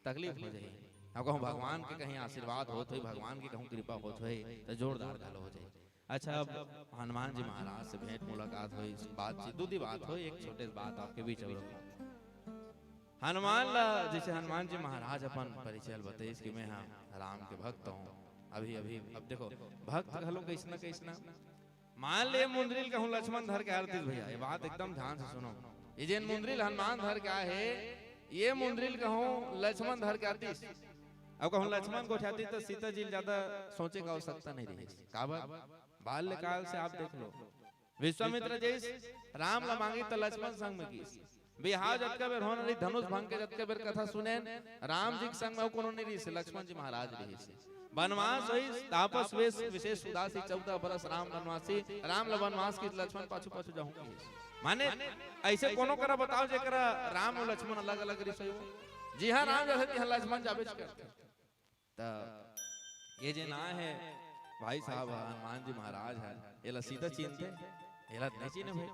तकलीफ हो जाही। अब कहूँ भगवान के कहीं आशीर्वाद होत होई, भगवान के कहूँ कृपा होत होई, तो जोरदार घलो हो जाही। अच्छा, अब हनुमान जी महाराज से भेंट मुलाकात होई, बातचीत, दू दी बात होई, एक छोटे से बात आपके बीच अब रखूं। हनुमान ला, जैसे हनुमान जी महाराज अपन परिचय ल बताइस कि मैं हा राम के भक्त हूँ। अभी, अभी, अब देखो, भक्त घलो कइसना, कइसना। मान ले मुंदरी ल कहूँ लक्ष्मण धर के आतिस भैया, ये बात एकदम ध्यान से सुनो। ये जेन मुंदरी ल हनुमान धर के आए हे, ये मुंदरी ल कहूँ लक्ष्मण धर के आतिस। अब कहूँ लक्ष्मण गोठियातिस त सीता जी ल ज्यादा सोचे के आवश्यकता नहीं रहिस। काबर? बाल्यकाल से आप देख लो, विश्वामित्र जइस राम ला मांगिस त लक्ष्मण संग में गिस। बिहाव जतका बेर होना रहिस, धनुष भंग के जतका बेर कथा सुनेन, राम जी के संग में अउ कोनो नहीं रहिस, लक्ष्मण जी महाराज रहिस। बनवास होइस, तापस वेश विशेष उदासी, चौदह बरस राम बनवासी, राम ला बनवास गिस, लक्ष्मण पाछू पाछू जाहूं कहिस। माने अइसे कोनो करा बताओ जेकरा राम अउ लक्ष्मण अलग-अलग रहिस होही। जिहां राम जाथे तिहां लक्ष्मण जाबेच करथे। त ये जेन आय हे भाई साहब, हनुमान जी महाराज हे, एला सीता चिन्हथे? एला त नहीं चिन्हे भाई।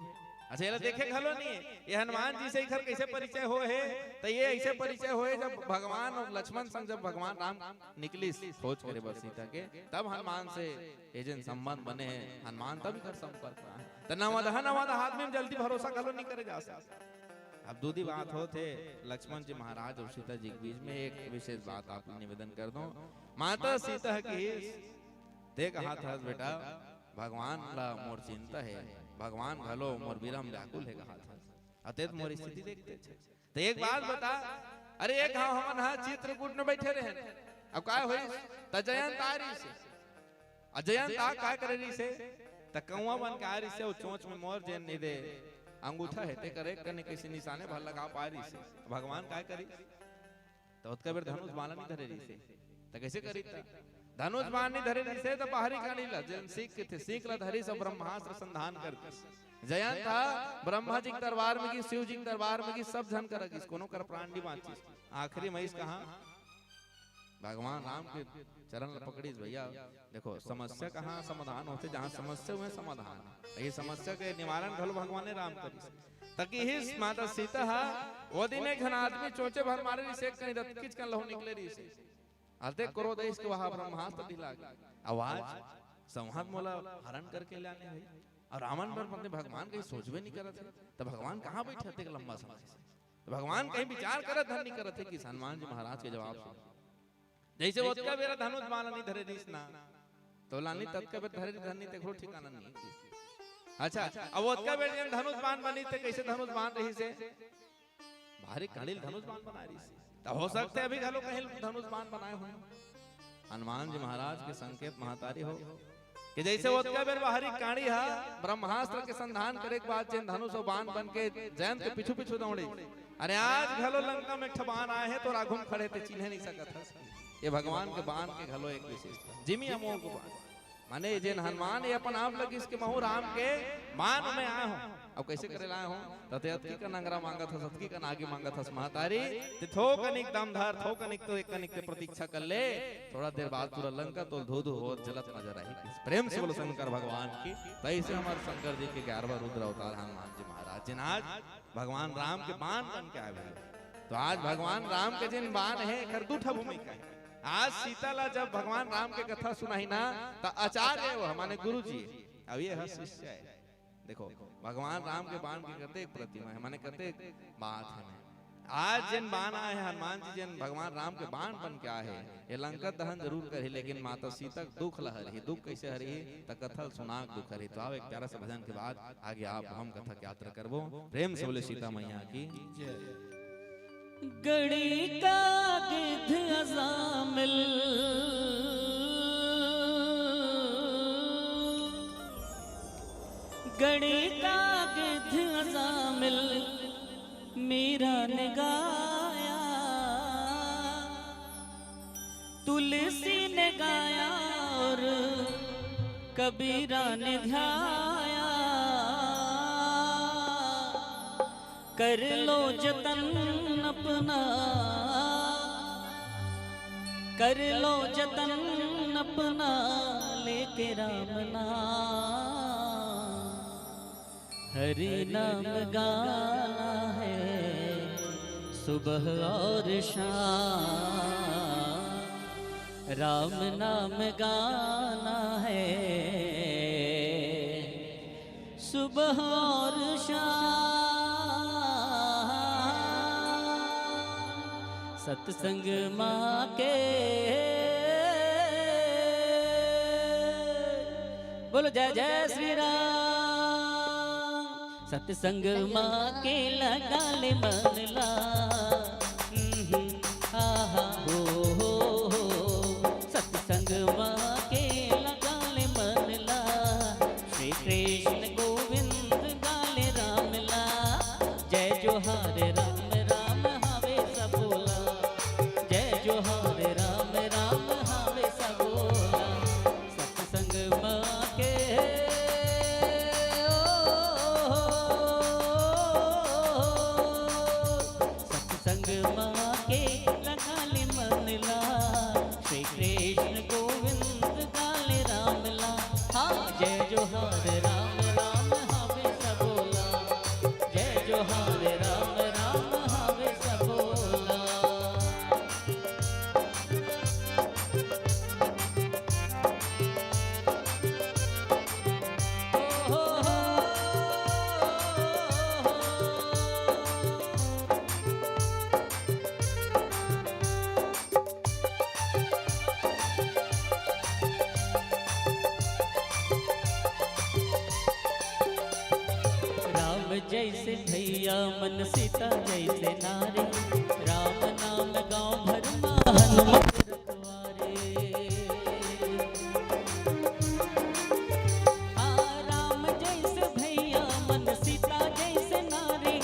अच्छा, एला देखे घलो नहीं हे। ये हनुमान जी से एखर कइसे परिचय होय हे? त ये अइसे परिचय होय हे, जब भगवान अउ लक्ष्मण संग जब भगवान राम निकलिस खोज करे बर सीता के, तब हनुमान से ये जेन संबंध बने हे, हनुमान तब एखर संपर्क में आए। त नवदह नवदह आदमी में जल्दी भरोसा घलो नहीं करे जा सकत। अब दू दी बात होत हे लक्ष्मण जी महाराज अउ सीता जी के बीच में, एक विशेष बात आप निवेदन कर दूं। माता सीता ह कहिस, "ते कहत हस बेटा, भगवान ला मोर चिंता हे, भगवान घलो मोर बिरह म व्याकुल हे कहत हस। अते त मोर स्थिति देखते छे। त एक बात बता, अरे एक घाव हमन हा चित्रकूट में बैठे रहेन, अब काय होइस? त जयंत आ रहिस हे।" अउ जयंत आ काय करे रहिस हे? त कौवा बन के आ रहिस हे, अउ चोंच में मोर जेन निदे अंगूठा हे, तेकर एक कनी कइसे निशाने भर लगा पाए रहिस हे। त भगवान काय करिस? त ओतका बेर धनुष बाण नहीं धरे रहिस हे, त कइसे करिस? त धनुष बाण नहीं धरे रहिस हे, त बाहरी कांड़ी ला, जेन सींग कथे, सींग ला धरिस अउ ब्रह्मास्त्र संधान कर दिस। जयंत ह ब्रह्मा जी के दरबार में गिस, शिव जी के दरबार में गिस, सब झन करा गिस, कोनो कर प्राण नहीं बांचिस। आखिरी में अइस कहाँ? भगवान राम के चरण ल पकड़िस भैया। देखो, समस्या कहाँ समाधान होथे? जहाँ समस्या, उहें समाधान हे। ये समस्या के निवारण घलो भगवाने राम करिस। त कहिस माता सीता ह, ओ दिन एक झन आदमी चोंचे भर मारे रहिस, एक कनी दतकिच कन लहू निकले रहिस हे। अतेक क्रोध अइस के वहाँ ब्रह्मास्त्र ढिला गे। अउ आज संहार मोला हरण करके लाने हे। अउ रावण बर पत्नी भगवान कहीं सोचबे नहीं करत हे। त भगवान कहाँ बैठे अतेक लंबा समय से? त भगवान कहीं विचार करत धन नहीं करत हे कि हनुमान जी महाराज के जवाब सुन। जइसे ओतका बेरा धनुष बाण नहीं धरे रहिस ना, त लानी ततका बेर धरे धन नहीं, तेखरो ठिकाना नहीं हे। अच्छा, अब ओतका बेर जेन धनुष बाण बनिस, ते कइसे धनुष बाण रहिस हे? बाहरी कांड़ी ल धनुष बाण बनाए रहिस हे। त हो सकथे अभी घलो कहीं धनुष बाण बनाए होही। हनुमान जी महाराज के संकेत महतारी हो कि जइसे ओतका बेर बाहरी कांड़ी ह ब्रह्मास्त्र के संधान करे के बाद जेन धनुष अउ बाण बन के जयंत के पीछू पीछू दौड़े, अरे आज घलो लंका में एक ठा बाण आए हे, तोर आघू म खड़े, ते चिन्हे नहीं सकत हस। ये भगवान के बाण के घलो एक विशेषता, जिमी अमोघ बाण। माने जेन हनुमान ये अपन आप ल कहिस कि महूं राम के बाण में आए हों। अब कइसे करे ल आए हों? त ते अतकी कन अंगरा मांगत हस, अतकी कन आगी मांगत हस महतारी, ते थोकनिक दम धर, थोकनिक तो एक कनिक ते प्रतीक्षा कर ले, थोड़ा देर बाद पूरा लंका तोल धू धू होत जलत नजर आही। प्रेम से बोलो शंकर भगवान की। त अइसे हमर शंकर जी के ग्यारहवाँ रुद्र अवतार हनुमान जी महाराज जेन आज भगवान राम के बाण बन के आए भैया। त आज भगवान राम के जेन बान हे, एकर दू ठा भूमिका हे। आज सीता ला जब भगवान राम के कथा सुनाही ना, त आचार्य वो, माने गुरु जी, अब ये ह शिष्य हे। देखो, भगवान राम के बान के कतेक प्रतिमा हे, माने कतेक बात हे। आज जेन बान आए हे, हनुमान जी जेन भगवान राम के बान बन के आए हे, ये लंका दहन जरूर करही, लेकिन माता सीता के दुख ला हरही। दुख कैसे हरही? त कथा ल सुना के दुख हरही। तो आओ, एक प्यारा सा भजन के बाद आगे आप हम कथा के यात्रा करबो। प्रेम से बोले सीता मैया की। गणिका गिद्ध अजामिल, गणिका गिद्ध अजामिल, मीरा ने गाया, तुलसी ने गाया और कबीरा ने ध्याया। कर लो जतन अपना, कर लो जतन अपना, लेके राम नाम। हरि नाम गाना है सुबह और शाम, राम नाम गाना है सुबह और शाम। सत्संग माँ के, बोलो जय जय श्री राम। सत्संग माँ के लगा ले मन ला, हम्म, आहा, हो, हो, हो। सत्संग माँ के लगा ले मन ला, श्री कृष्ण गोविंद गाले राम ला। जय जोहार राम, राम हावे सबोला। जय जोहार राम, राम हावे सबोला। सत्संग माँ के, ओ, सत्संग माँ के लगा ले मन ला, श्री कृष्ण गोविंद गाले राम ला। हाँ, जय जोहार राम, राम हावे सबोला। जय जोहार राम, राम हावे सबोला। राम जैसे भैया मन सीता जैसे नारी, राम नाम गांव भर मा हनुमत रखवारे। हाँ, राम जैसे भैया मन सीता जैसे नारी,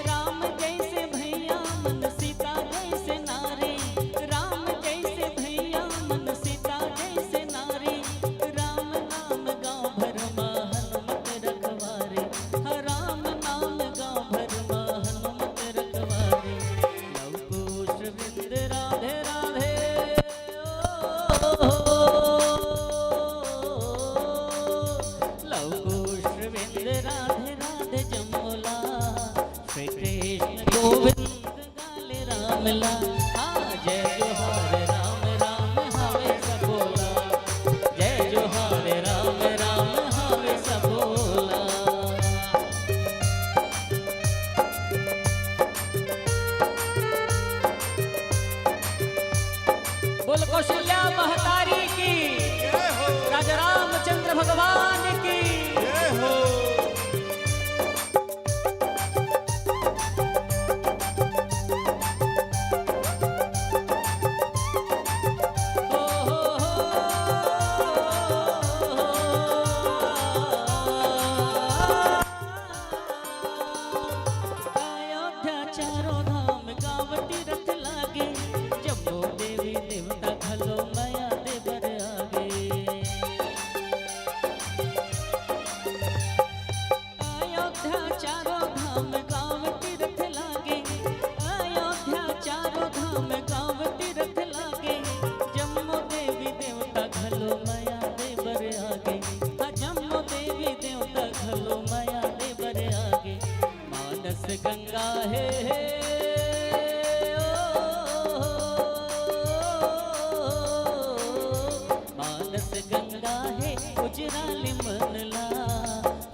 राम जैसे भैया मन सीता जैसे नारी, राम जैसे भैया मन सीता जैसे नारी, राम नाम गांव भर मा हनुमत रखवारे। हाँ, राम नाम गांव भर मा हनुमत रखवारे। लव कुश बिंद राधे राधे। लव कुश बिंद राधे राधे जमोला। श्री कृष्ण गोविंद गाले राम ला। हाँ, जय जोहार राम, राम हावे सबोला। जय जोहार राम, राम हावे सबोला। बोल कौशल्या महतारी की, जय हो। राजा रामचंद्र भगवान की, जय हो। अयोध्या चारों धाम गाँव तीरथ लागे, जम्मो देवी देवता घलो मया दे बर आगे। अयोध्या चारों धाम गाँव तीरथ लागे, अयोध्या चारों धाम गाँव तीरथ लागे, जम्मो देवी देवता घलो मया दे बर आगे। हाँ, जम्मो देवी देवता घलो मया दे बर आगे। मानस गंगा हे, हे, गंगा हे उजराले मन ला,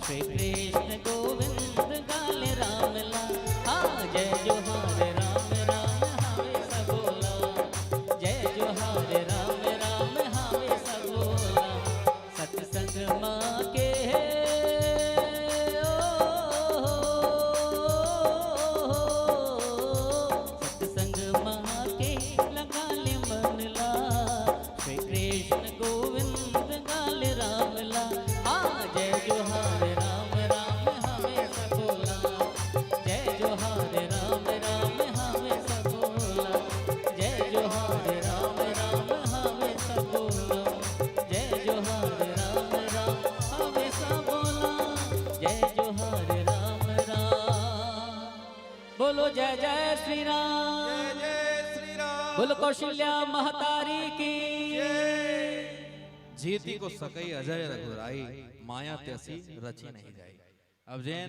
श्री कृष्ण गोविंद गाले राम ला। हाँ, जय जोहार राम राम हावे सबोला, जय जोहार राम राम हावे सबोला। सत्संग माँ के हे, ओ, सत्संग माँ के लगाले मन ला, श्री कृष्ण गोविंद गाले राम ला। हाँ, जय जोहार राम राम हावे सबोला, जय जोहार राम राम हावे सबोला, जय जोहार राम राम हावे सबोला, जय जोहार राम राम हावे सबोला, जय जोहार राम राम। बोलो जय जय श्री राम। जय जय श्री राम। बोलो कौशल्या महतारी की। जय। जीति को सकई अजय रघुराई, माया त्यासी रची नहीं जाई। अब जेन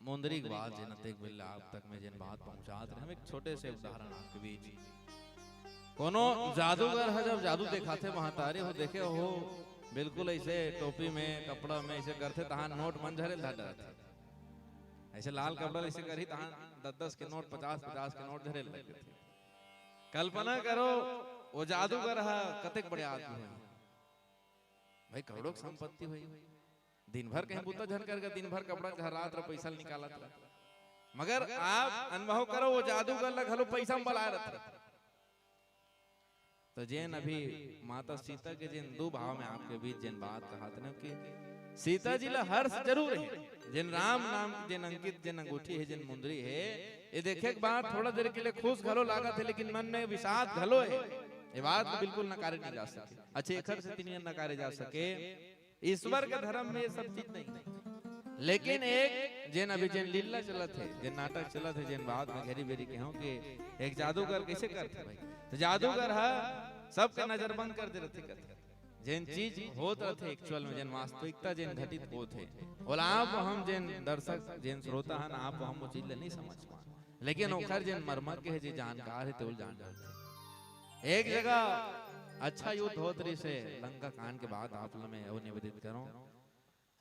मुंदरी के बात जेन अतेक बेर ले आप तक में जेन बात पहुंचात रहे, हम एक छोटे से उदाहरण आपके बीच। कोनो जादूगर ह जब जादू देखाथे, महतारी हो देखे हो, बिल्कुल ऐसे टोपी में, कपड़ा में ऐसे करथे, तहां नोट मन झरेल धर डरथे। ऐसे लाल कपड़ा ऐसे करही, तहां दस दस के नोट, पचास पचास के नोट झरेल लगथे। कल्पना करो, वो जादूगर ह कतेक बड़े आदमी होही। भाई, करोड़ों के संपत्ति होही। दिन भर कहीं बूता झन करके, दिन भर कपड़ा झरात रह, पैसा निकालत रह। मगर आप अनुभव करो, वो जादूगर ला घलो पैसा में बलाए रहत रह। तो जेन अभी माता सीता के जेन दू भाव में आपके बीच जेन बात कहत रहे कि सीता जी ला हर्ष जरूर हे, जेन राम नाम, जेन अंकित, जेन अंगूठी हे, जेन मुंदरी हे, ये देखे के बाद थोड़ा देर के लिए खुश घलो लागत हे, लेकिन मन में विषाद घलो हे। ये बात ला बिल्कुल नकारे नहीं जा सके। अच्छा, एखर सेती नहीं नकारे जा सके, ईश्वर के धर्म में ये सब चीज नहीं। लेकिन एक जेन अभी जेन लीला चलत हे, जेन नाटक चलत हे, जेन बात में घेरी बेरी के हूं कि एक जादूगर कैसे करथे भाई, तो जादूगर ह सबके नजरबंद कर दे रहथे, कथे जेन चीज होत रहथे एक्चुअल में, जेन वास्तविकता जेन घटित होत हे, ओला आप हम जेन दर्शक, जेन श्रोता हन, आप हम वो चीज ला नहीं समझ पान, लेकिन ओखर जेन मर्मज्ञ हे, जे जानकार हे, तेल जान जाथे। एक जगह अच्छा युद्ध होत रहिस हे लंका कांड के बाद, आप ला मैं अउ निवेदित करूं,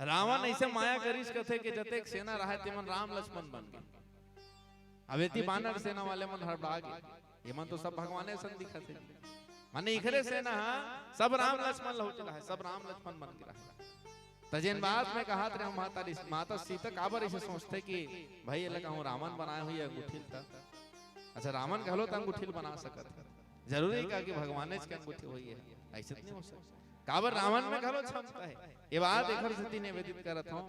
रावण ऐसे माया करिस कथे कि जतेक सेना रहे तेमन राम लक्ष्मण बन गे। अब एती बानर सेना वाले मन हड़बड़ा गे, ये मन तो सब भगवाने सन दिखत हे। माने इखरे सेना ह सब राम लक्ष्मण लहुट रहे, सब राम लक्ष्मण बन के रहे। त जेन बात में कहत रहे माता, माता सीता काबर ऐसे सोचथे कि भाई एला कहूं रावण बनाए होही अंगूठी ल त। अच्छा, रावण घलो त अंगूठी ल बना सकत हे, जरूरी का कि भगवानेच के अंगूठी होही है? ऐसे तो नहीं हो सकता। काबर रावण में घलो क्षमता है। ये बात एखर सेती निवेदित करत हूं,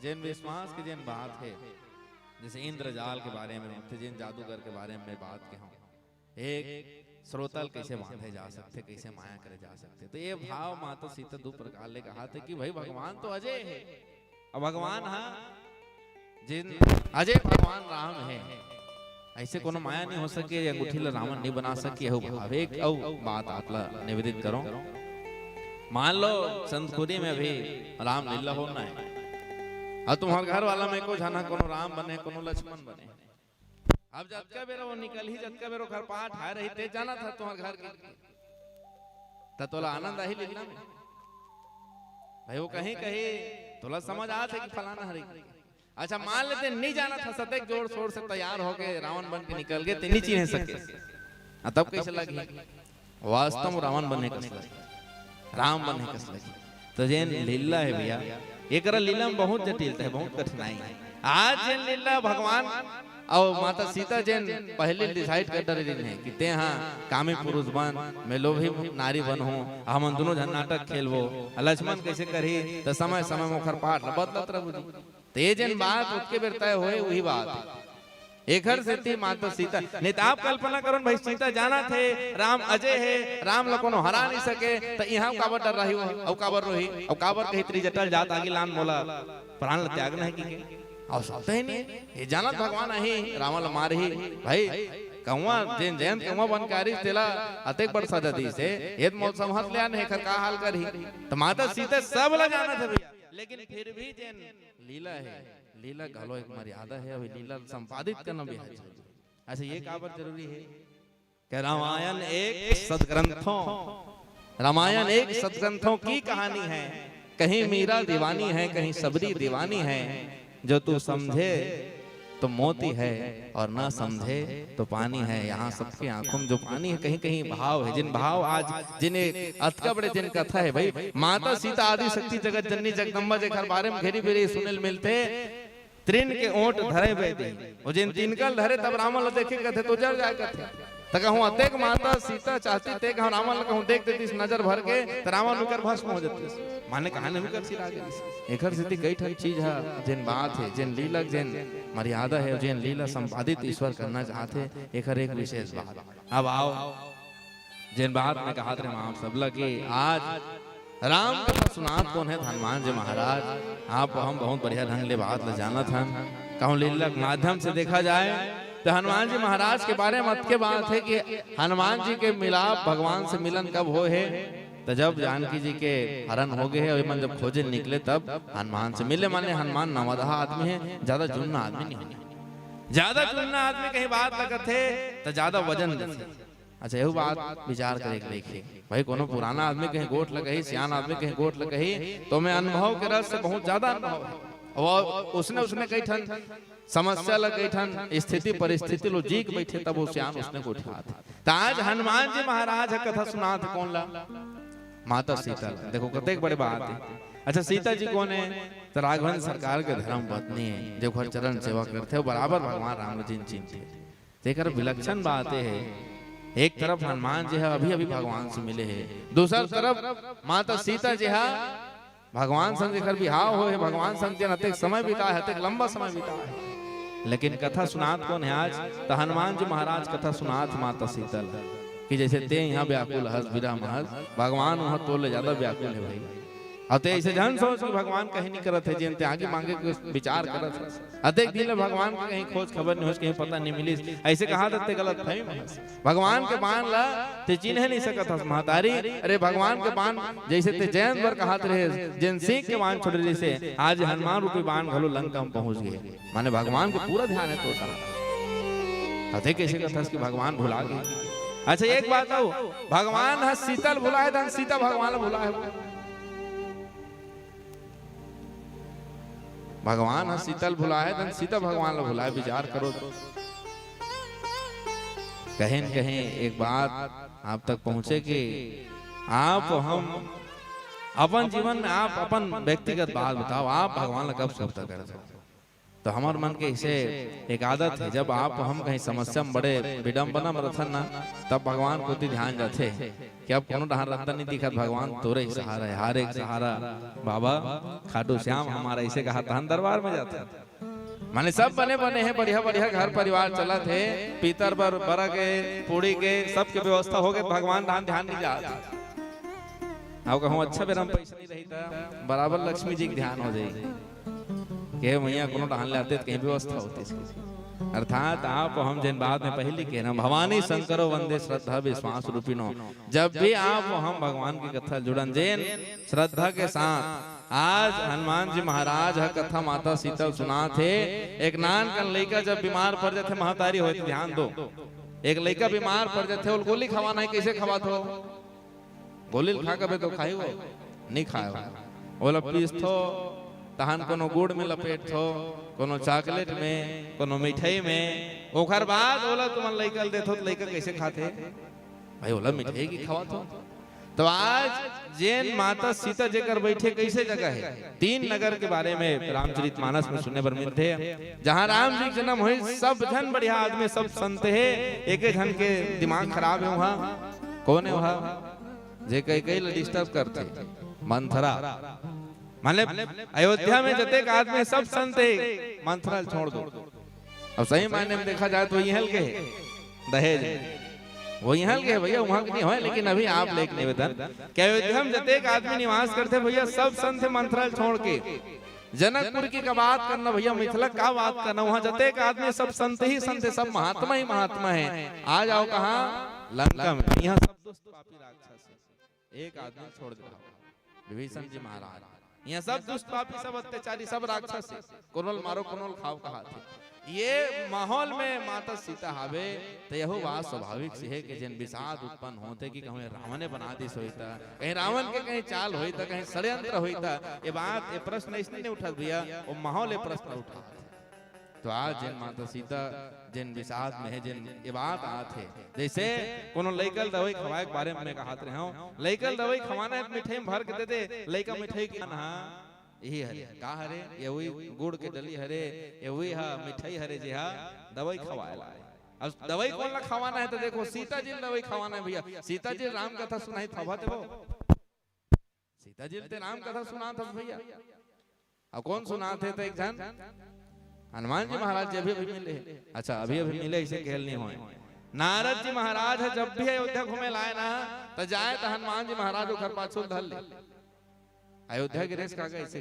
जेन विश्वास के जेन बात है, जैसे इंद्रजाल के बारे में होथे, जेन जादूगर के बारे में बात के हूं, एक श्रोता ल कैसे बांधे जा सकथे, कैसे माया करे जा सकथे। तो ये भाव माता सीता दू प्रकार ले कहाथे कि भाई भगवान तो अजय है, अब भगवान हा जेन अजय भगवान राम है, ऐसे कोनो माया नहीं हो सके, ये अंगूठी ला रावण नहीं बना सके। हो भाव एक अउ बात आप ला निवेदित करो, मान लो संतखुरी में अभी रामलीला होना है, अब तुम्हार घर वाला में को झन ह कोनो राम बने, कोनो लक्ष्मण बने, अब जतका बेरा वो निकलही, जतका बेरा ओखर पाठ आए रही, ते जानत ह तुम्हार घर के, त तोला आनंद आही लीला में। भाई वो कहीं कहीं तोला समझ आत हे कि फलाना हरे। अच्छा, मान ले ते नहीं जानत ह, सतेक जोर शोर से तैयार होके रावण बन के निकल गे, ते नहीं चिन्हे सके, आ, तब कैसे लगही? वास्तव में रावण बने कस लगही, राम बने कस लगही। तो जेन लीला है भैया, एकरा लीला में बहुत जटिलता है, बहुत कठिनाई है। आज जेन लीला भगवान अउ माता सीता जेन पहले डिसाइड कर डरे रहिन है कि ते हा कामी पुरुष बन, मैं लोभी नारी बन हूं, हमन दोनों झन नाटक खेलबो, लक्ष्मण कैसे करही, त समय समय में ओखर पाठ ल बदलत रहू जी। त ये जेन बात ओतके बेर तय होए, वही बात। एखर सेती माता सीता, नहीं त आप कल्पना करो न भाई, सीता जानत हे राम अजय हे, राम ला कोनो हरा नहीं सके, त इहां काबर डर्राही वो, अउ काबर रोही, अउ काबर कही त्रिजटा ल जात आगी लान मोला, प्राण ला त्यागना है कि के? अउ सकता ही नहीं, ये जानत भगवान आही, रावण ला मारही। भाई कंवल, जेन जयंत कंवल बन के आरिस, तेला अतेक बड़ सजा दीस हे, ये त मोला संहत ले आने हे, एखर का हाल करही? त माता सीता सब ला जानत हे भैया, लेकिन फिर भी जेन लीला है, लीला घलो एक मर्यादा है, अभी लीला संपादित करना भी है। अच्छा, ये काबर जरूरी है? कि रामायण एक सदग्रंथों, रामायण एक सदग्रंथों की कहानी है। कहीं मीरा दीवानी है, कहीं सबरी दीवानी है। जो तू समझे तो मोती है और ना समझे तो पानी है। यहाँ सबके आंखों में जो पानी है, कहीं कहीं भाव है। जिन भाव आज, जिन अतका बड़े जिन कथा है भाई, माता सीता आदि शक्ति जगत जननी जगदम्बा जेकर बारे में घेरी बेरी सुने ल मिलथे। तृण के ओंट धरे बैदी, वो जिन तिनकल धरे तब रावण ल देखे कथे तो जर जाए कथे। त कहूँ अतेक माता सीता चाहती ते कहूँ रावण ल कहूँ देख देतीस नजर भर के, त रावण उकर भस्म हो जतीस। माने कहानी उकर सिरा गेलीस। एकर सेती कई ठन चीज ह, जेन बात हे, जेन लीला, जेन मर्यादा हे, जेन लीला संपादित ईश्वर करना चाहत हे, एकर एक विशेष बात। अब आओ, जेन बात में कहत रहे आप सबला कि आज राम कथा सुनात कोन हे? हनुमान जी महाराज। आप हम बहुत बढ़िया ढंग ले बात ल जानत हन। कहूँ लीला के माध्यम से देखा जाए तो हनुमान जी महाराज के बारे में अतके बात हे कि हनुमान जी के मिलाप, भगवान से मिलन कब होए हे? त जब जानकी जी के हरण हो गए हे अउ एमन जब खोजे निकले तब हनुमान से मिले। माने हनुमान नवदहा आदमी हे, ज्यादा जुन्ना आदमी नहीं हे। ज्यादा जुन्ना आदमी कहीं बात ल कथे त ज्यादा वजन देथे। अच्छा, एहू बात विचार करे के लायक हे भाई। कोनो पुराना आदमी कहीं गोठ ल कही, सियान आदमी कहीं गोठ ल कही, त ओमे अनुभव के रस से बहुत ज्यादा अनुभव हे। अउ ओसने, ओसने कई ठन समस्या ल, कई ठन स्थिति परिस्थिति ल जी के बइठे, तब ओ सियान ओसने गोठियाथे। त आज हनुमान जी महाराज ह कथा सुनाथे कोन ला? माता सीता ला। देखो कतेक बड़े बात हे। अच्छा, सीता जी कोन हे? त राघवेंद्र सरकार के धर्म पत्नी हे, जेकर चरण सेवा करथे, बराबर भगवान राम ल जिन चिंथे। तेकर विलक्षण बात ये हे, एक तरफ हनुमान जी ह अभी-अभी भगवान से मिले हे, दूसर तरफ माता सीता जी ह भगवान संग जेकर बिहाव होए हे, भगवान संग जेन अतेक समय बिताए हे, अतेक लंबा समय बिताए हे। लेकिन कथा सुनात कोन हे आज? त हनुमान जी महाराज कथा सुनात हे माता सीता ल कि जइसे तें इहाँ व्याकुल हस, विरह म हस, भगवान उहाँ तोर ले ज्यादा व्याकुल हे भाई। अउ तें अइसे झन सोच कि भगवान कहीं नइ करत हे, जेन तें आगी मांगे के विचार करत हस। अतेक दिन ले भगवान के कहीं खोज खबर नइ होइस, कहीं पता नइ मिलिस। अइसे कहत हस त तें गलतफहमी म हस। भगवान के बाण ला तें चिन्हे नइ सकत हस महतारी। अरे भगवान के बाण जइसे तें जयंत बर कहत रहेस, जेन सींग के बाण छोड़े रहिसे, आज हनुमान रूपी बाण घलो लंका म पहुंच गे। माने भगवान के पूरा ध्यान हे तोर डहर। अतेक कइसे कहत हस कि भगवान भुला गे? अच्छा एक बात अउ, भगवान ह सीता ल भुलाए, धन सीता भगवान ल भुलाए। भगवान ह सीता ल भुलाए, धन सीता भगवान ल भुलाए, विचार करो तो। कहीं न कहीं एक बात आप तक पहुंचे कि आप हम अपन जीवन में आप अपन व्यक्तिगत बात बताओ, आप भगवान ल कब सुरता करत हो? त हमर मन के अइसे एक आदत हे, जब आप हम कहीं समस्या म बड़े विडंबना म रथन ना, तब भगवान कोति ध्यान जाथे कि अब कोनो डहर रद्दा नइ दिखत, भगवान तोरे ही सहारा हे, हर एक सहारा बाबा खाटू श्याम हमारा, अइसे कहा तहन दरबार में जाथे। माने सब बने बने हे, बढ़िया बढ़िया घर परिवार चलत हे, पीतर बर बरा के, पूड़ी के, सबके व्यवस्था हो गे, भगवान डहर ध्यान नइ जात। अउ कहूँ अच्छा बेरा म पइसा नइ रही त बराबर लक्ष्मी जी के ध्यान हो जाही। के मैया कोनो डहर ले आते त कहीं व्यवस्था होतिस। अर्थात आप हम जेन बात में पहिली कहे ना, भवानी शंकरो वंदे श्रद्धा विश्वास रूपिणो। जब भी आप हम भगवान के कथा जुड़न, जेन श्रद्धा के साथ आज हनुमान जी महाराज ह कथा माता सीता ल सुनात हे। एक नानकन लइका जब बीमार पड़ जाथे, महतारी होय त ध्यान दो, एक लइका बीमार पड़ जाथे, ओला गोली खवाना हे, कइसे खवाथो? गोली ल खा कबे तो खाही वो? नइ खाय वो। ओला पीसथो, तहन कोनो गुड़ में लपेटथो, कोनो चॉकलेट में, कोनो मिठाई में, ओकर बाद ओला तुमन लइका ल देथो, त लइका कइसे खाथे? भाई, ओला मिठाई के खवाथो। त आज जेन माता सीता जेकर बइठे कइसे जगह हे, तीन नगर के बारे में रामचरित मानस में सुने बर मिलथे, जहाँ राम जी के जन्म होइस, सब झन बढ़िया आदमी, सब संत हे, एके झन के दिमाग खराब हे वहाँ। कोन हे वहाँ? जे कई कई ला डिस्टर्ब करथे, मंथरा। मतलब अयोध्या में जतेक आदमी हे, सब संत हे, मंथरा ल छोड़ दो। अब सही मायने में देखा जाए तो इहल के हे, दहेज में। वो इहल के हे भैया, वहाँ के नइ होय, लेकिन अभी आप ले एक निवेदन कि अयोध्या में जतेक आदमी निवास करथे भैया, सब संत हे मंथरा ल छोड़ के। जनकपुर की का बात करना भैया, मिथिला का बात करना, वहाँ जतेक आदमी सब संत ही संत हे, सब महात्मा ही महात्मा हे। आ जाओ कहाँ? लंका में। यहाँ सब दुष्ट पापी राक्षस हे। एक आदमी छोड़ दे, विभीषण जी महाराज। इहाँ सब दुष्ट पापी, सब अत्याचारी, सब राक्षस हे। कोनो ल मारो, कोनो ल खाव कहाथे। ये माहौल में माता सीता हावे, त यहू बात स्वाभाविक से हे कि जेन विषाद उत्पन्न होथे कि कहूँ रावण बना दिस होही त, कहीं रावण के कहीं चाल होही त, कहीं षड्यंत्र होही त, ये बात, ये प्रश्न इसने नहीं उठत भैया, वो माहौल ये प्रश्न उठाथे। तो आज जेन माता सीता जेन विषाद में हे, जेन ये बात आत हे, जैसे कोनो लइका ल दवाई खवाए के बारे में मैं कहत रहे हूँ, लइका ल दवाई खवाना हे त मिठाई में भर के दे दे, लइका मिठाई के ना, यही हरे, का हरे? ये वही गुड़ के डली हरे, ये वही हा मिठाई हरे, जे हा दवाई खवाए ला आए। अब दवाई कोन ला खवाना हे? तो देखो, सीता जी ल दवाई खवाना हे भैया। सीता जी ल राम कथा सुनाही, थोभा ते वो। सीता जी ल ते राम कथा सुनात हस भैया। अब कोन सुनात हे? तो एक झन हनुमान जी महाराज जी अभी अभी मिले हे। अच्छा, अभी अभी मिले, ऐसे खेल नहीं होए। नारद जी महाराज ह जब भी अयोध्या घूमे ला आए ना, त जाए त हनुमान जी महाराज ओखर पाछू ल धर ले। अयोध्या गिरेस काका ऐसे,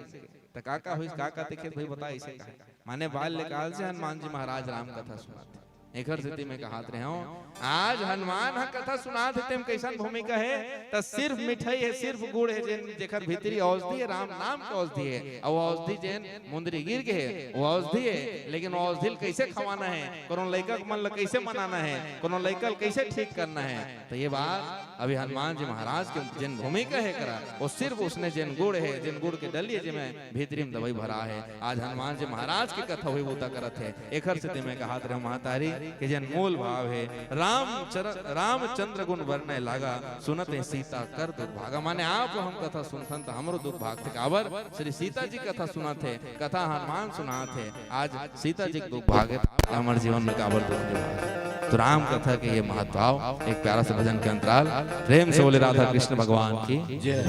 त का का होइस, का का देखे भाई, बता ऐसे का। माने बाल्यकाल से हनुमान जी महाराज राम कथा सुनात हे। एकर सेती मैं कहत रहे हूँ, आज हनुमान ह कथा सुनात हे, तेम कैसन भूमिका हे? त सिर्फ मिठाई हे, सिर्फ गुड़ हे, जेन, जेकर भीतरी औषधि हे, राम नाम के औषधि हे। अउ औषधि जेन मुंदरी गिर गे हे, वो औषधि हे, लेकिन वो औषधि ल कैसे खवाना हे, कोनो लइका मन ल कैसे मनाना हे, कोनो लइका ल कैसे ठीक करना हे, त ये बात अभी हनुमान जी महाराज के जेन भूमिका हे करा, वो सिर्फ उसने जेन गुण हे, जेन गुण के डली हे, जेमे भीतरी में दवाई भरा हे। आज हनुमान जी महाराज के कथा होही बूता करत हे। एकर सेती मैं कहत रहे हूँ महतारी के जेन मूल भाव हे, रामचर-, रामचंद्र गुण वर्णय लागा, सुनत हे सीता कर दुख भागा। माने आप हम कथा सुनथन त हमरो दुख भागथे। काबर श्री सीता जी कथा सुनत हे, कथा हनुमान सुनात हे। आज सीता जी के दुख भागे, हमर जीवन में काबर दुख दे भागे। तो राम कथा के ये महत्व भाव, एक प्यारा सा भजन के अंतराल। प्रेम से बोले राधा कृष्ण भगवान की। जय।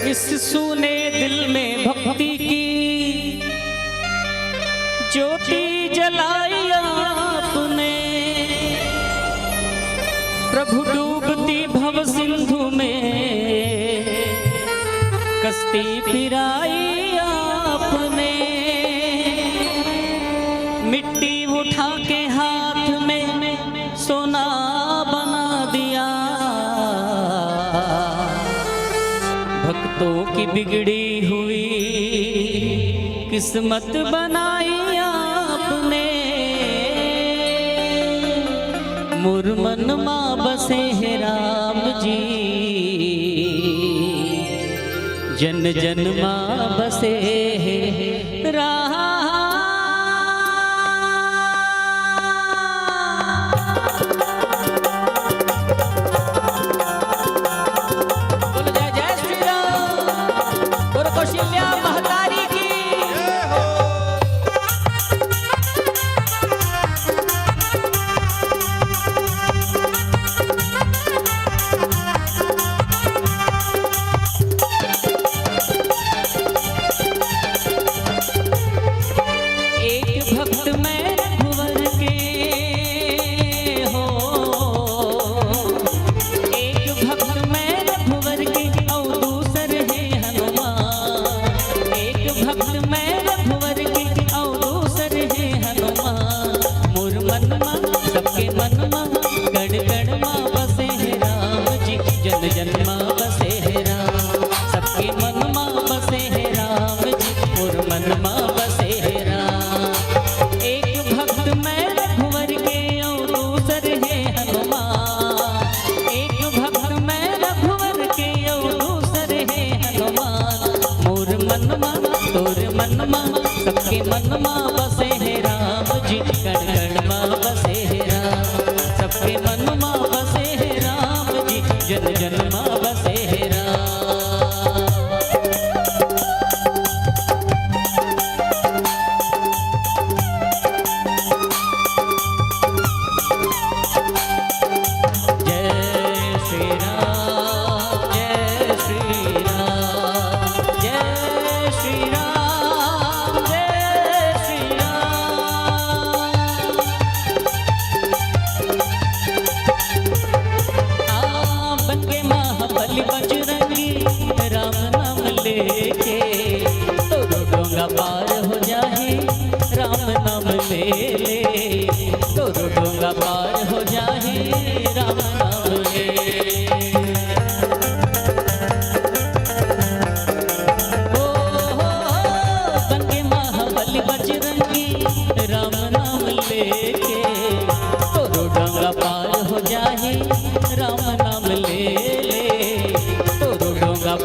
इस सूने दिल में भक्ति की ज्योति जलाई आपने, प्रभु डूबती भव सिंधु में कश्ती फिराई आपने। मिट्टी उठा के हाथ में सोना बना दिया। भक्तों की बिगड़ी हुई किस्मत बनाई आपने। मोर मन मा बसे हे राम जी, जन जन मा बसे हे राम। बोलो जय जय श्री राम। बोलो कौशल्या महतारी की। एक भक्त मैं रघुवर के हो, एक भक्त मैं रघुवर के, और दूसर है हनुमान। एक भक्त मैं रघुवर के, और दूसर है हनुमान। मोर मन मा, सबके मन मा, कण कण मा बसे है राम जी, जन जन मा बसे है राम। सबके मन मा बसे है राम जी, मोर मन मा बसे है राम। एक भक्त मैं रघुवर के, और दूसर है हनुमान। एक भक्त मैं रघुवर के, और दूसर है हनुमान। मोर मन मा, तोर मन मा, सबके मन मा बसे हे राम जी, कण कण मा बसे हे राम। सबके मन मा बसे हे राम जी, जन जन मा बसे हे राम। जय श्री राम, जय श्री राम, जय श्री राम, जय श्री राम। आ, बन के महाबली बजरंगी, राम नाम लेके तोरो डोंगा पार हो जाही, राम नाम ले ले, तोरो डोंगा पार हो जाही, राम नाम ले।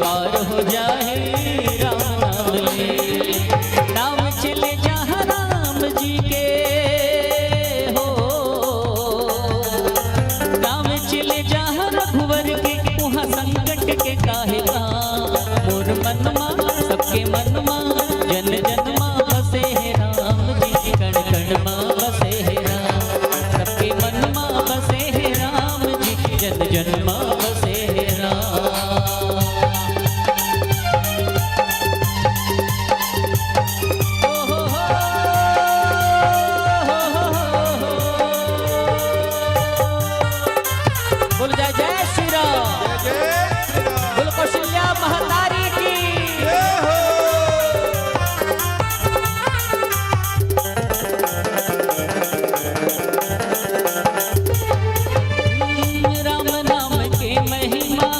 पार हो जाए राम नाम ले। नाम चले जहाँ राम जी के हो, नाम चले जहाँ रघुवर के, वहाँ संकट के काहे काम। मोर मन मा, सबके मन मा, जन जन मा बसे हे राम जी, कण कण मा बसे हे राम। सबके मन मा बसे हे राम जी, जन जन मा बसे हे राम। बोल जय जय श्री राम। जय जय श्री राम। बोल कौशल्या महतारी की। जय हो। राम नाम के महिमा।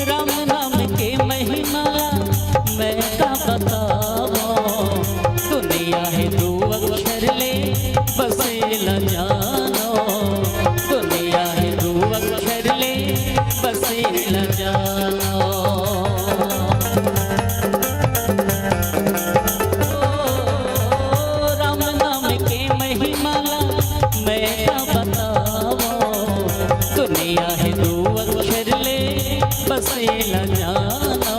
राम नाम के महिमा मैं का बतावों। दुनिया हे दू अक्षर ले बसे ला जानो। दुनिया हे दू अक्षर ले बसे ला जानो। ओ, राम नाम के महिमा ला मैं का बतावों। दुनिया हे दू अक्षर ले बसे ला जानो।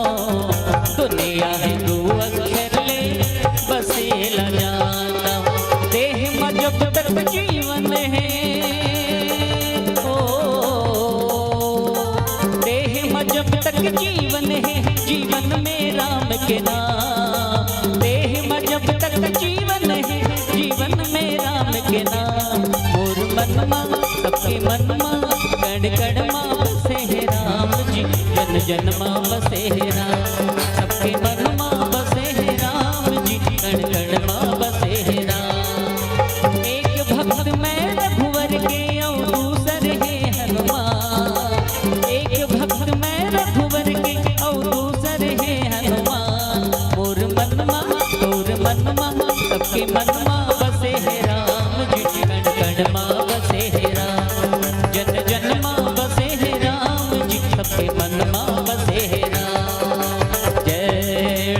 दुनिया हे दू अक्षर ले बसे ला जानो। देह मा जब तक जीवन हे, ओ, देह मा जब तक जीवन हे, जीवन में राम के नाम। देह मा जब तक जीवन हे, जीवन में राम के नाम। मोर मन मा, सबके मन मा, कण कण मा बसे हे राम जी, जन जन मा बसे हे राम। सबके मन मा बसे हे राम जी, कण कण मा बसे हे राम। एक भक्त मैं रघुवर के, अउ दूसर हे हनुमान। एक भक्त मैं रघुवर के, अउ दूसर हे हनुमान। मोर मन मा, तोर मन मा, सबके मन मा बसे हे राम जी, कण कण मा बसे हे राम। जन जन मा बसे हे राम जी, सबके मन मा बसे हे राम। जय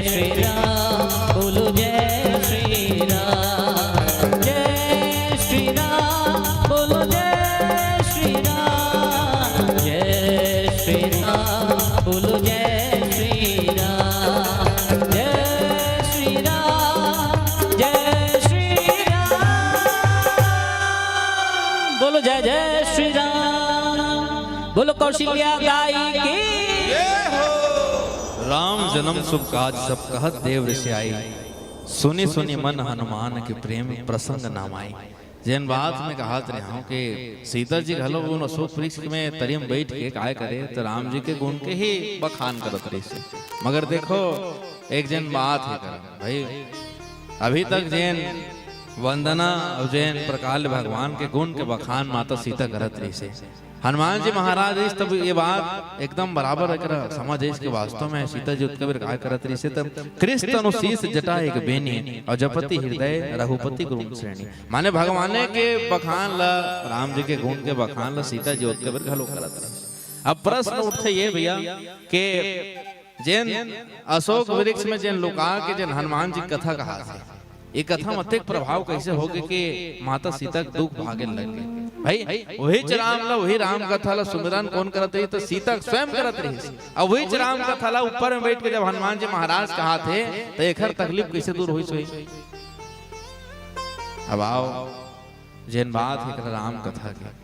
श्री राम, बोलो जय श्री राम। जय श्री राम, बोलो जय श्री राम। जय श्री राम, बोलो जय श्री राम। जय श्री राम, जय श्री राम। बोलो जय जय श्री राम। बोलो कौशल्या दाई की। राम जन्म शुभ काज सब कहत देव ऋषि आई। सुनि सुनि मन हनुमान के प्रेम प्रसंग न माई। जेन बात में कहत रहे हूँ कि सीता जी घलो वो अशोक वृक्ष में तरी म बैठ के काय करे, तो राम जी के गुण के ही बखान करत रहिस। मगर देखो, एक जेन बात हे करम भाई, अभी तक जेन वंदना अउ जेन प्रकार ले भगवान के गुण के बखान माता सीता करत रहिस हे। हनुमान जी महाराज रहिस तब ये बात एकदम बराबर एकरा समझ आइस कि वास्तव में सीता जी ओतका बेर काय करत रहिस हे। तब कृष्ण तनु शीश जटा एक बेनी अउ जपति हृदय रघुपति गुरुम श्रेणी। माने भगवाने के बखान ला, राम जी के गुण के बखान ला सीता जी ओतका बेर घलो करत रहिस। अब प्रश्न उठथे ये भैया के जेन अशोक वृक्ष में जेन लुका के जेन हनुमान जी कथा कहाथे, ये कथा म अतेक प्रभाव कैसे होगे कि माता सीता के दुख भागे लग गे। भाई, वहीच राम ला, वही राम कथा ला सुमिरन कोन करत रहिस? तो सीता स्वयं करत रहिस। अब वहीच राम कथा ला ऊपर में बैठ के जब हनुमान जी महाराज कहाथे, तो एकर तकलीफ कैसे दूर होइस होही? अब आओ, जेन बात हे राम कथा के,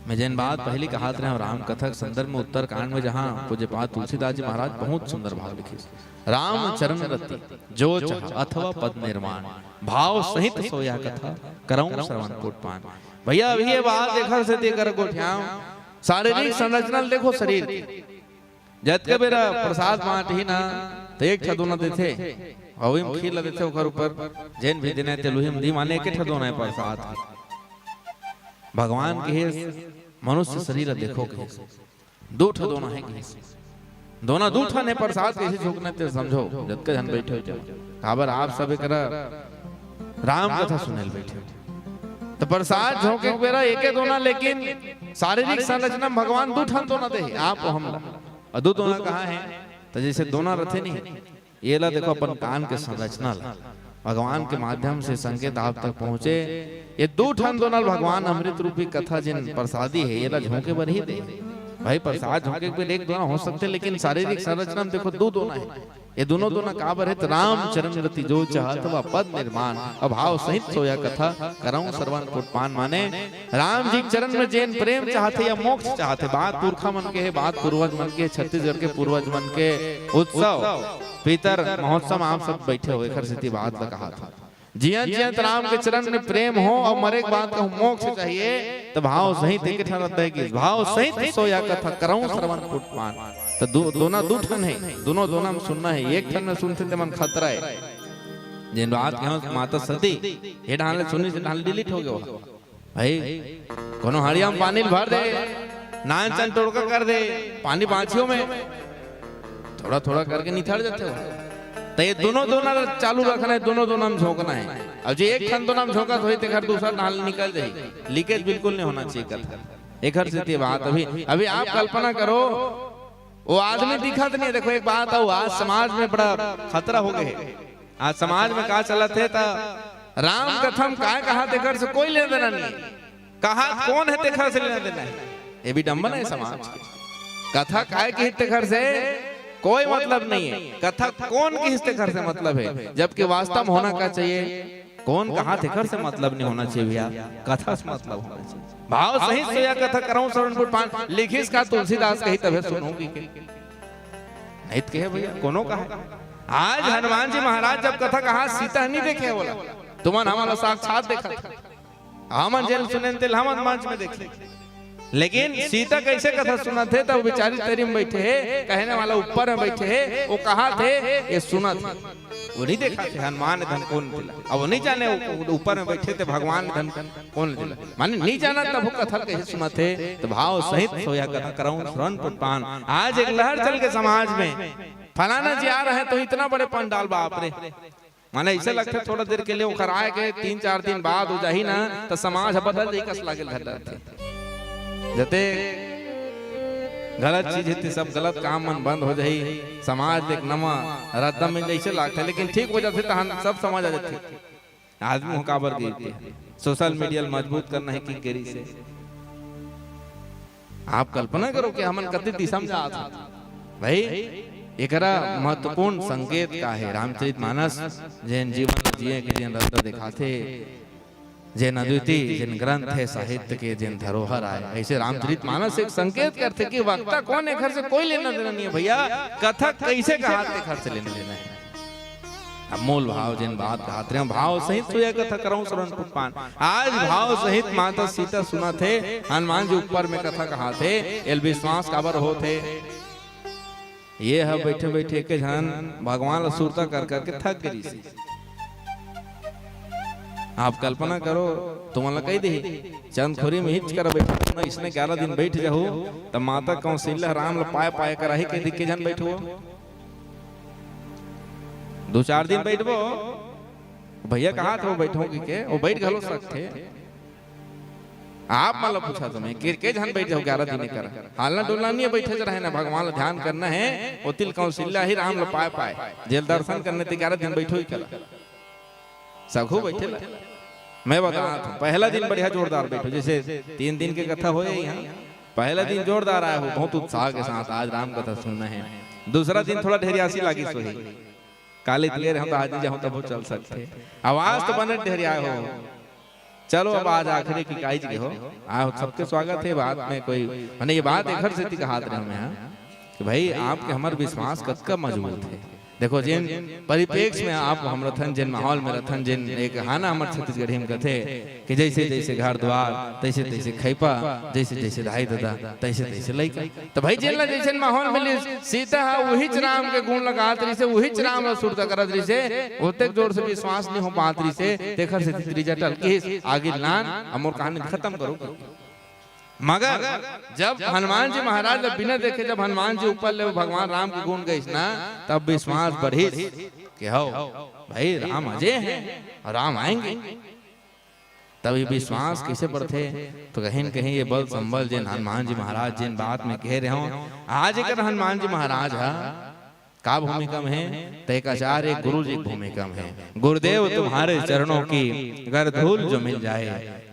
मैं जेन बात पहली कहात रहे हूँ, राम कथा के संदर्भ में उत्तरकांड में, जहाँ पूज्यपाद तुलसीदास जी महाराज बहुत सुंदर भाव लिखिस, राम चरण रति जो चाह अथवा पद निर्वाण, भाव सहित सोया कथा करऊं श्रवण पुट पान। भैया, अभी ये बात देखत से तेकर गोठियाव, शारीरिक संरचना ल देखो शरीर के। जतके बेरा प्रसाद बांटही ना, त एक ठा दोना देथे, अउ ओही म खीर ला देथे, ओकर ऊपर जेन भी देना हे तेल उही म दी, माने एक ठा दोना हे प्रसाद। भगवान कहिस, मनुष्य शरीर ला देखो कहिस, दू ठा दोना हे कहिस। दोना दू ठन हे प्रसाद, कइसे झोंकना हे तेला समझो, जतका झन बइठे हो। काबर आप सब एकरा राम कथा सुने ल बइठे हो। तो प्रसाद झोंके के बेरा एके दोना, लेकिन शारीरिक संरचना में भगवान दू ठन दोना दे हे, आप अउ हमला। अउ दू दोना कहाँ हे? तो जैसे दोना रथे नहीं, ये ला देखो, अपन कान के संरचना ला भगवान के माध्यम से संकेत आप तक पहुंचे। ये दू ठन दोना ल भगवान अमृत रूपी कथा जिन प्रसादी हे, ये ला झोंके बर ही दे। भाई, प्रसाद झोंके के बेर एक दोना हो सकथे, लेकिन शारीरिक संरचना में देखो, दू दोना हे। ये दोनों दोना काबर हे? त राम चरण रति जो चाहत, वह पद निर्माण। अउ भाव सहित सोया कथा, करऊं श्रवण पुट पान। माने राम जी के चरण में जेन प्रेम चाहथे या मोक्ष चाहथे, बात पुरखा मन के हे, बात पूर्वज मन के, छत्तीसगढ़ के पूर्वज मन के उत्सव, पितर महोत्सव में आप सब बैठे हो, एखर सेती बात ला कहा था। जियत जियत राम के चरण में प्रेम हो अउ मरे के बाद कहूं मोक्ष चाहिए, त भाव सहित एक ठन रद्दा हे कि भाव सहित सोया कथा, करऊं श्रवण पुट पान। त दो, दोना दू ठन हे, दोनों दोना में सुनना हे, एक ठन में सुनथे ते मन खतरा हे। जेन बात कहे माता सती, ये ढाल सुनी से ढाल डिलीट हो गया। भाई, कोनो हड़िया में पानी ल भर दे, नान चन टोड़का कर दे, पानी बाँचियो में थोड़ा थोड़ा करके निथर जाथे हो। त ये दोनों दोना ल चालू रखना हे, दोनों दोना में झोंकना हे। अब जे एक ठन दोना में झोंकत होही, तेखर दूसरा ढाल निकल जाही। लीकेज बिल्कुल नहीं होना चाहिए कथा। एखर सेती बात अभी, अभी आप कल्पना करो, वो आदमी दिखत नहीं हे। देखो, एक बात अउ, आज समाज में बड़ा खतरा हो गए हे। आज समाज में का चलत हे, त राम कथा म काय कहाथे, एखर से कोई लेना देना नहीं हे। कहात कोन हे, तेखर से लेना देना हे। ये विडंबना हे समाज के। कथा काय किहिस, तेखर से कोई मतलब नहीं हे। कथा कोन किहिस, तेखर से मतलब हे, जबकि वास्तव में होना का चाहिए, कोन कहाथे, एखर से मतलब नहीं होना चाहिए भैया, कथा से मतलब होना चाहिए। भाव सहित सोया कथा, करऊं श्रवण पुट पान। लिखिस का तुलसीदास कही, तभे सुनहूं कहिके। नहीं त कहे भैया, कोनो कहे। आज हनुमान जी महाराज जब कथा कहात, सीता नहीं देखे हे ओला, तुमन हमन ला साक्षात देखत हे। हमन जेन सुनेन तेला हमन मंच में देखे। लेकिन सीता कैसे कथा सुनत हे, त वो बेचारी तरी में बैठे हे, कहने वाला ऊपर में बैठे हे, वो कहाथे, ये सुनत हे। वो नहीं देखथे हनुमान धन कोन दिला। अब वो नहीं जाने वो ऊपर में बैठे ते भगवान धन कोन दिला। माने नहीं जानत तब वो कथा कैसे सुनत हे, त भाव सहित सोया कथा, करऊं श्रवण पुट पान। आज एक लहर चल के समाज में, फलाना जी आ रहे हैं तो इतना बड़े पंडाल, बाप रे। माने ऐसे लगथे थोड़ा देर के लिए ओखर आए के तीन चार दिन बाद हो जाही ना, त समाज ह बदल जाही कस लागे ल धर डरथे। जते गलत चीज हे ते सब गलत काम मन बंद हो जाही, समाज एक नवा रद्दा में जैसे लागथे, लेकिन ठीक हो जाथे तहन सब समझ आ जाथे। आदमी हो काबर गिरथे, सोशल मीडिया ल मजबूत करना हे कि गिरी से। आप कल्पना करो कि हमन कते दिशा में जात हन। भाई, एकरा महत्वपूर्ण संकेत का हे? रामचरित मानस जेन जीवन जिए के जेन रद्दा दिखाथे, जेन अद्वितीय, जेन ग्रंथ हे, साहित्य के जेन धरोहर आय, ऐसे रामचरित मानस एक संकेत करथे कि वक्ता कोन, एखर से कोई लेना देना नहीं हे भैया। कथा कैसे कहाथे, एखर से लेना देना हे। अब मूल भाव जेन बात कहात रहे, भाव सहित सोया कथा करऊं श्रवण पुट पान। आज भाव सहित माता सीता सुनत हे, हनुमान जी ऊपर में कथा कहाथे, एला विश्वास काबर होत हे? ये ह बैठे बैठे एके झन भगवान ला सुरता कर करके थक गे रिहिसे। आप कल्पना करो, तुमन ला कहि देही, चंदखुरी में हिच करा बैठो ना, इसने ग्यारह दिन बैठ जाहू, त माता कौशल्या राम ला पाए पाए कराही, कहि दे के झन बैठो। दो चार दिन बैठबो, भैया कहाथे बैठो कहिके, वो बैठ घलो सकथे। आप मन ला पूछा तो मैं, के, के झन बैठ जाहू ग्यारह दिन करा? हालना डोलना नहीं हे, बैठे च रहे ना, भगवान ला ध्यान करना हे। ओती ल कौशल्या ही राम ला पाए पाए, जेला दर्शन करना हे ते ग्यारह दिन बैठो ही करा। सघो बैठे ला। मैं बतात हूँ, पहला दिन बढ़िया जोरदार बैठो, जैसे तीन दिन के कथा होय हे इहाँ, पहला दिन जोरदार आए हो, बहुत उत्साह के साथ आज राम कथा सुनना हे। दूसरा दिन थोड़ा ढेरियासी लागिस होही, काली तिलेर हम तो आज नहीं जाहूँ तभो चल सकथे। आवाज तो बने ढेरियाए हो। चलो अब आज आखिरी की काइज गे हो, आए हो, सबके स्वागत हे। बात में कोई, माने ये बात एखर सेती कहात रहे मैं, हाँ, कि भाई आपके हमर विश्वास कतका मजबूत हे। देखो, जेन परिप्रेक्ष्य में आप हम रथन, जेन माहौल में रथन, जेन एक हाना हमर छत्तीसगढ़ी में कथे कि जैसे जैसे घर द्वार, तैसे तैसे खैपा, जैसे जैसे दाई ददा, तैसे तैसे लइका। त भाई, जेन ला जैसन माहौल मिलिस, सीता ह उहीच राम के गुण ला गात रहिसे, उहीच राम ला सुरता करत रहिसे, ओतेक जोर से विश्वास नहीं हो पात रहिसे, तेखर सेती त्रिजा टलकिस, आगे लान, अब मोर कहानी खतम करो। मगर जब हनुमान जी महाराज ला बिना देखे, जब हनुमान जी ऊपर ले भगवान राम के गुण गइस ना, तब विश्वास बढ़िस कि हव भाई, राम अजय हैं और राम आएंगे। तब ये विश्वास कइसे बढ़थे? तो कहीं न कहीं ये बल संबल जेन हनुमान जी महाराज जेन बात में कहे रहे हों, आज अगर हनुमान जी महाराज ह का भूमिका में हे, त एक आचार्य, एक गुरु जी की भूमिका में हे। गुरुदेव तुम्हारे चरणों की अगर धूल जो मिल जाए,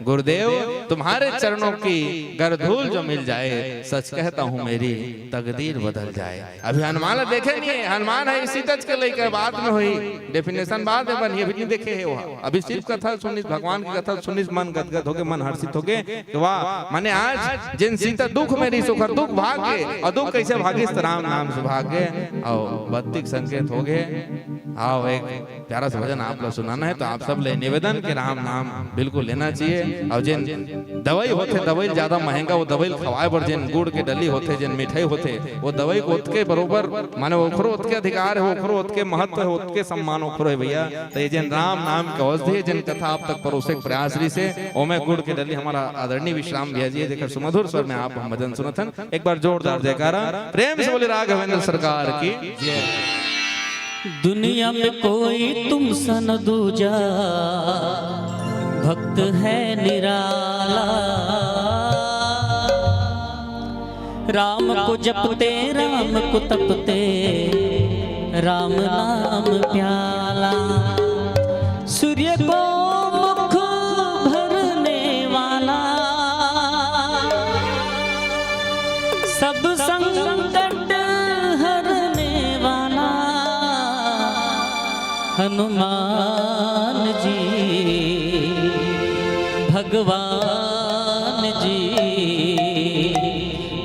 गुरुदेव तुम्हारे चरणों की अगर धूल जो मिल जाए, सच कहता हूँ मेरी तकदीर बदल जाए। अभी हनुमान ला देखे नहीं हे, हनुमान हे सीतज के लइका, बाद में होही, definition बाद में बनही, अभी नहीं देखे हे वो। अभी सिर्फ कथा सुनिस, भगवान की कथा सुनिस, मन गदगद होगे, मन हर्षित होगे। तो वाह, माने आज जेन सीता दुख में रहिस ओकर दुख भाग गे, अउ दुख कइसे भागिस? त राम नाम से भाग गे, अउ बत्ती के संकेत होगे। आओ, एक प्यारा सा भजन आप ला सुनाना हे, तो आप सब ले निवेदन कि राम नाम बिल्कुल लेना चाहिए। अउ जेन दवाई होथे, दवाई ज्यादा महंगा, वो दवाई खवाए बर जेन गुड़ के डली होथे, जेन मिठाई होथे, वो दवाई को ओतके बरोबर, माने ओखरो ओतके अधिकार हे, ओखरो ओतके महत्व हे, ओतके सम्मान ओखरो हे भैया। त ये जेन राम नाम के औषधि हे, जेन कथा आप तक परोसे के प्रयास रहिस हे, ओमे गुड़ के डली हमर आदरणीय विश्राम भैया जी हे, जेकर सुमधुर स्वर में आप हम भजन सुनत हन। एक बार जोरदार जयकारा, प्रेम से बोले राघवेंद्र सरकार की जय। दुनिया में कोई तुम सन दूजा, भक्त है निराला। राम को जपते, राम को तपते, राम नाम प्याला। सूर्य को मुख भरने वाला, सब संकट हरने वाला, हनुमान जी, भगवान जी,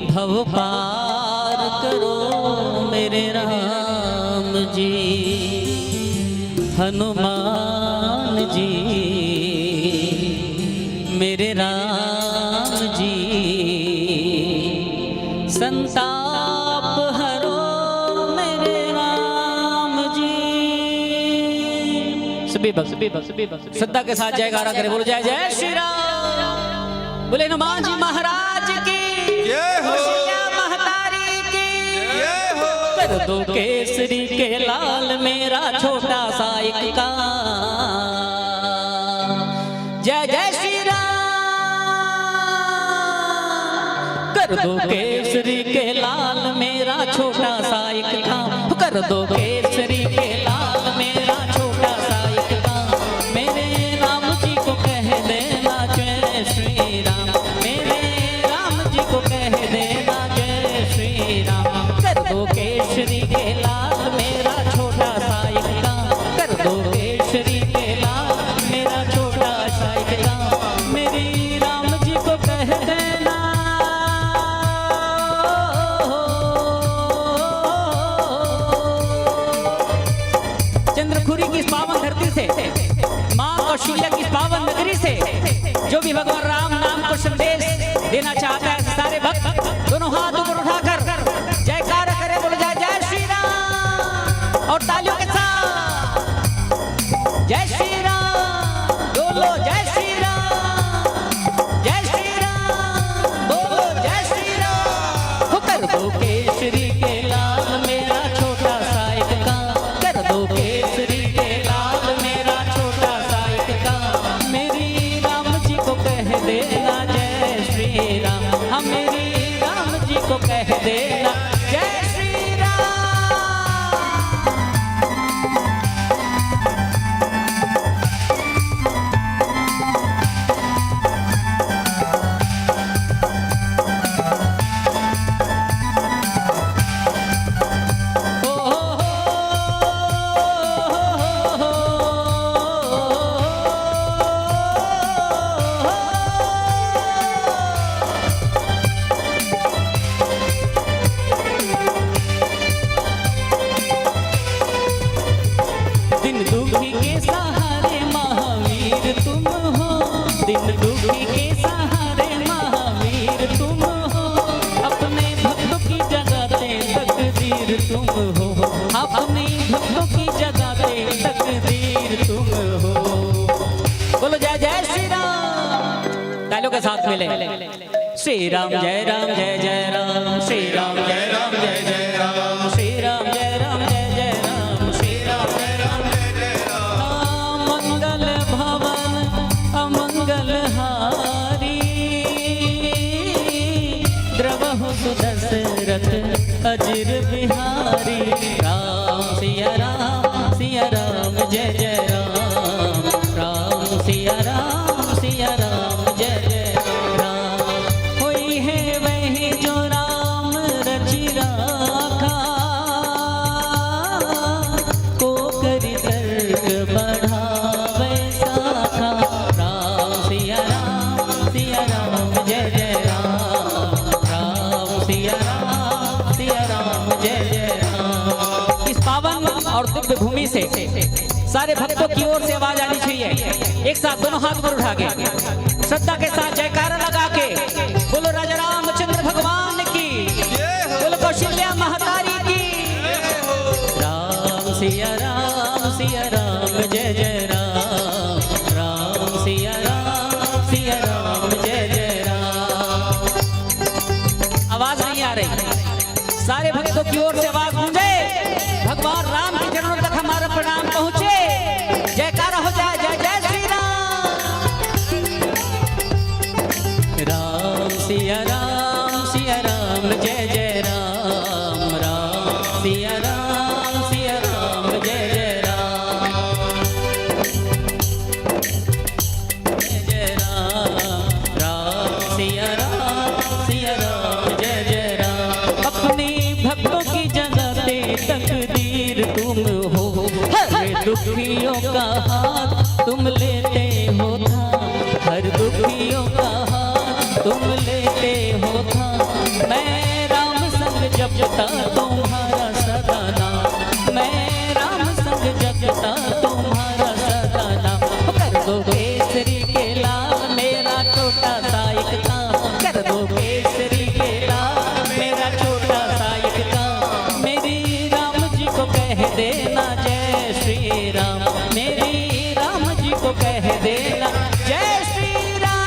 भव पार करो मेरे राम जी, हनुमान जी, मेरे राम जी, संताप हरो मेरे राम जी। सभी भक्त, सभी भक्त, सभी भक्त, सभी भक्त। श्रद्धा के साथ जयकारा करें, बोलो जय जय श्री राम। बोले हनुमान जी महाराज की जय हो। कौशल्या महतारी की जय हो। कर दो केसरी के लाल मेरा छोटा सा एक काम। जय जय श्री राम। कर दो केसरी के लाल मेरा छोटा सा एक काम। कर दो केसरी के लाल मेरा छोटा सा एक काम। मेरे राम जी को कह देना जय श्री राम। मेरे राम जी को कह देना जय श्री राम। कर दो केसरी के लाल मेरा छोटा सा एक काम। कर दो केसरी के लाल मेरा छोटा सा एक काम। मेरी राम जी को कह देना। चंद्रखुरी की इस पावन धरती से, माँ कौशल्या की इस पावन नगरी से जो भी भगवान राम नाम को संदेश देना चाहता है, सारे भक्त दोनों हाथ ऊपर उठाकर जयकारा करें, बोलो जय जय श्री राम। और तालियों के साथ जय श्री राम, बोलो जय श्री राम, जय श्री राम, बोलो जय श्री राम। हो कर दो केसरी के लाल मेरा छोटा सा एक काम। कर दो केसरी के लाल मेरा छोटा सा एक काम। मेरी राम जी को कह देना जय श्री राम। हाँ, मेरी राम जी को कह देना जय श्री राम। दिन दुखी के सहारे महावीर तुम हो, दिन दुखी के सहारे महावीर तुम हो, अपने भक्तों की जगाते तकदीर तुम हो, अपने भक्तों की जगाते तकदीर तुम हो। बोलो जय जय श्री राम, तालियों के साथ मिले। श्री राम जय राम जय जय राम, श्री राम जय राम जय जय राम, श्री राम जय राम जय जय राम, श्री राम जय राम जय जय राम। मंगल भवन अमंगल चिर बिहारी। राम सिया राम, सिया राम, जय जय राम। राम सिया राम, सिया राम, जय जय राम। होई है वही जो राम रचि राखा, को करी तर्क बढ़ावे शाखा। राम सिया राम, सिया राम, जय जय राम। राम सिया राम, सिया राम, जय जय राम। इस पावन और दिव्य भूमि से सारे भक्तों की ओर से आवाज आनी चाहिए। एक साथ दोनों हाथ ऊपर उठा के श्रद्धा के साथ जयकारा लगा के बोलो राजा रामचंद्र भगवान की, बोलो कौशल्या महतारी की। राम सिया राम, सिया राम, जय जय राम। राम सिया राम, सिया राम, जय जय राम। आवाज नहीं आ रही। सारे भक्तों की ओर से आवाज गूंजे, भगवान राम के चरणों तक हमारा प्रणाम पहुंचे। जयकारा हो जाए, जय जय श्री राम। राम सिया राम, सिया राम, जय जय राम। राम सिया राम, सिया राम, जय जय राम। जय जय राम, राम सिया राम, सिया राम, जय जय राम। अपने भक्तों की जगाते तकदीर तुम हो, हर दुखियों का हाथ तुम लेते हो थाम, हर दुखियों का हाथ तुम लेते हो थाम। मैं राम संग जपता तुम्हारा सदा नाम, मैं राम संग जपता तुम्हारा सदा नाम। कर दो केसरी के लाल मेरा छोटा सा एक काम, कर दो केसरी के लाल मेरा छोटा सा एक काम। मेरी राम जी को कह देना जय श्री राम, मेरी राम जी को कह देना जय श्री राम।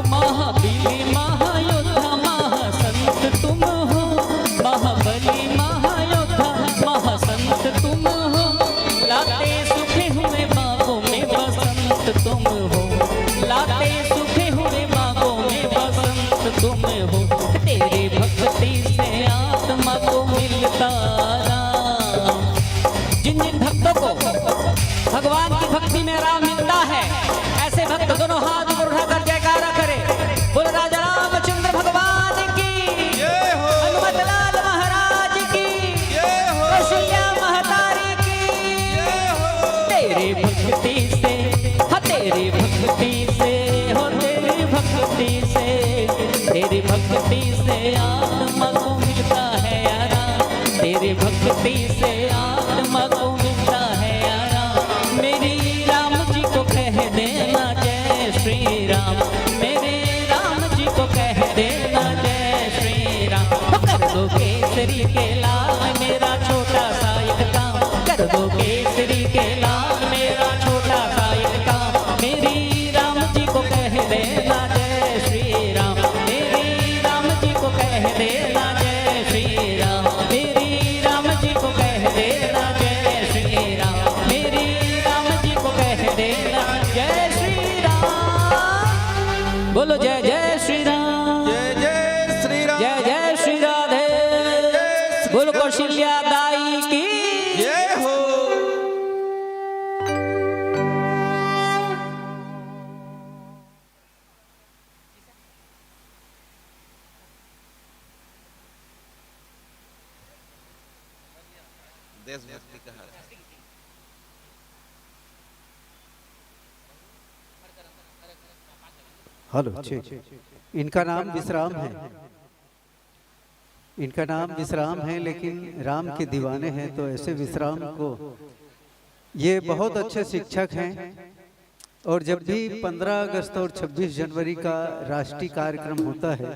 महाबली महायोद्धा महासंत तुम हो, महाबली महायोद्धा महासंत तुम हो। लाते सूखे हुए बागों में बसंत तुम हो, लाते सूखे हुए बागों में बसंत तुम हो। तेरी भक्ति से आत्मा को मिलता राम। जिन जिन भक्तों को भगवान की भक्ति में आराम मिलता है, ऐसे भक्त दोनों हाथ ऊपर उठाकर जयकारा करें। बोलो राजा रामचंद्र भगवान की, जय हो। हनुमत लाल महाराज की, जय हो। कौशल्या महतारी की, जय हो। तेरी भक्ति से, हाँ, तेरी भक्ति से, हो तेरी भक्ति से, तेरी भक्ति से आत्मा को मिलता है आराम। तेरी भक्ति से आत्मा को मिलता है आराम। मेरी राम जी को कह देना जय श्री राम, मेरे राम जी को कह देना जय श्री राम। कर दो केसरी के लाल मेरा छोटा सा एक काम, कर दो केसरी के लाल मेरा छोटा सा एक काम। मेरी राम जी को कह देना जय श्री राम, मेरी राम जी को कह देना जय श्री राम, मेरी राम जी को कह देना जय श्री राम, मेरी राम जी को कह देना जय श्री राम। बोलो जय जय श्री राम, जय जय श्री राम, जय जय श्री राधे। जय जय श्री बोलो राम। कौशल्या दाई की जय हो। देशभक्ति का हाथ। हेलो, ठीक। इनका नाम विश्राम है, इनका नाम विश्राम है, लेकिन राम के दीवाने हैं, तो ऐसे विश्राम को, ये बहुत अच्छे शिक्षक हैं। और जब भी पन्द्रह अगस्त और छब्बीस जनवरी का राष्ट्रीय कार्यक्रम होता है,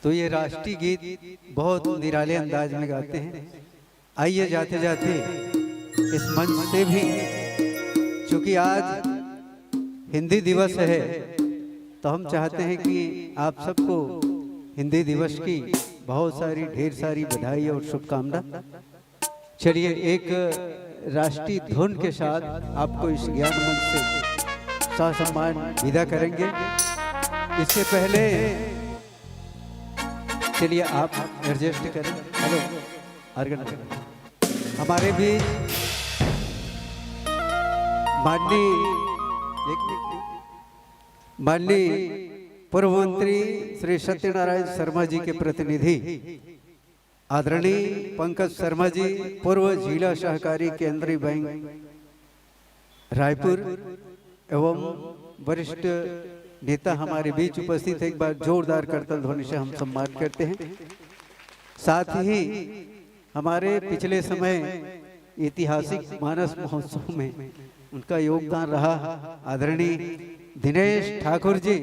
तो ये राष्ट्रीय गीत बहुत निराले अंदाज में गाते हैं। आइए, जाते जाते इस मंच से भी, चूंकि आज हिंदी दिवस है, तो हम चाहते हैं कि आप सबको हिंदी दिवस की बहुत सारी, ढेर सारी बधाई और शुभकामना। चलिए, एक राष्ट्रीय धुन के साथ आपको इस ज्ञान मंच से ससम्मान विदा करेंगे। इससे पहले चलिए, आप एडजस्ट करें। Hello, organ. हमारे बीच माननीय, एक मिनट, माननीय पूर्व मंत्री श्री सत्यनारायण शर्मा जी के प्रतिनिधि आदरणीय पंकज शर्मा जी, पूर्व जिला सहकारी केंद्रीय बैंक रायपुर एवं वरिष्ठ नेता हमारे बीच उपस्थित हैं। एक बार जोरदार करताल ध्वनि से हम सम्मान करते हैं। साथ ही हमारे पिछले समय ऐतिहासिक मानस महोत्सव में उनका योगदान रहा आदरणीय दिनेश ठाकुर जी,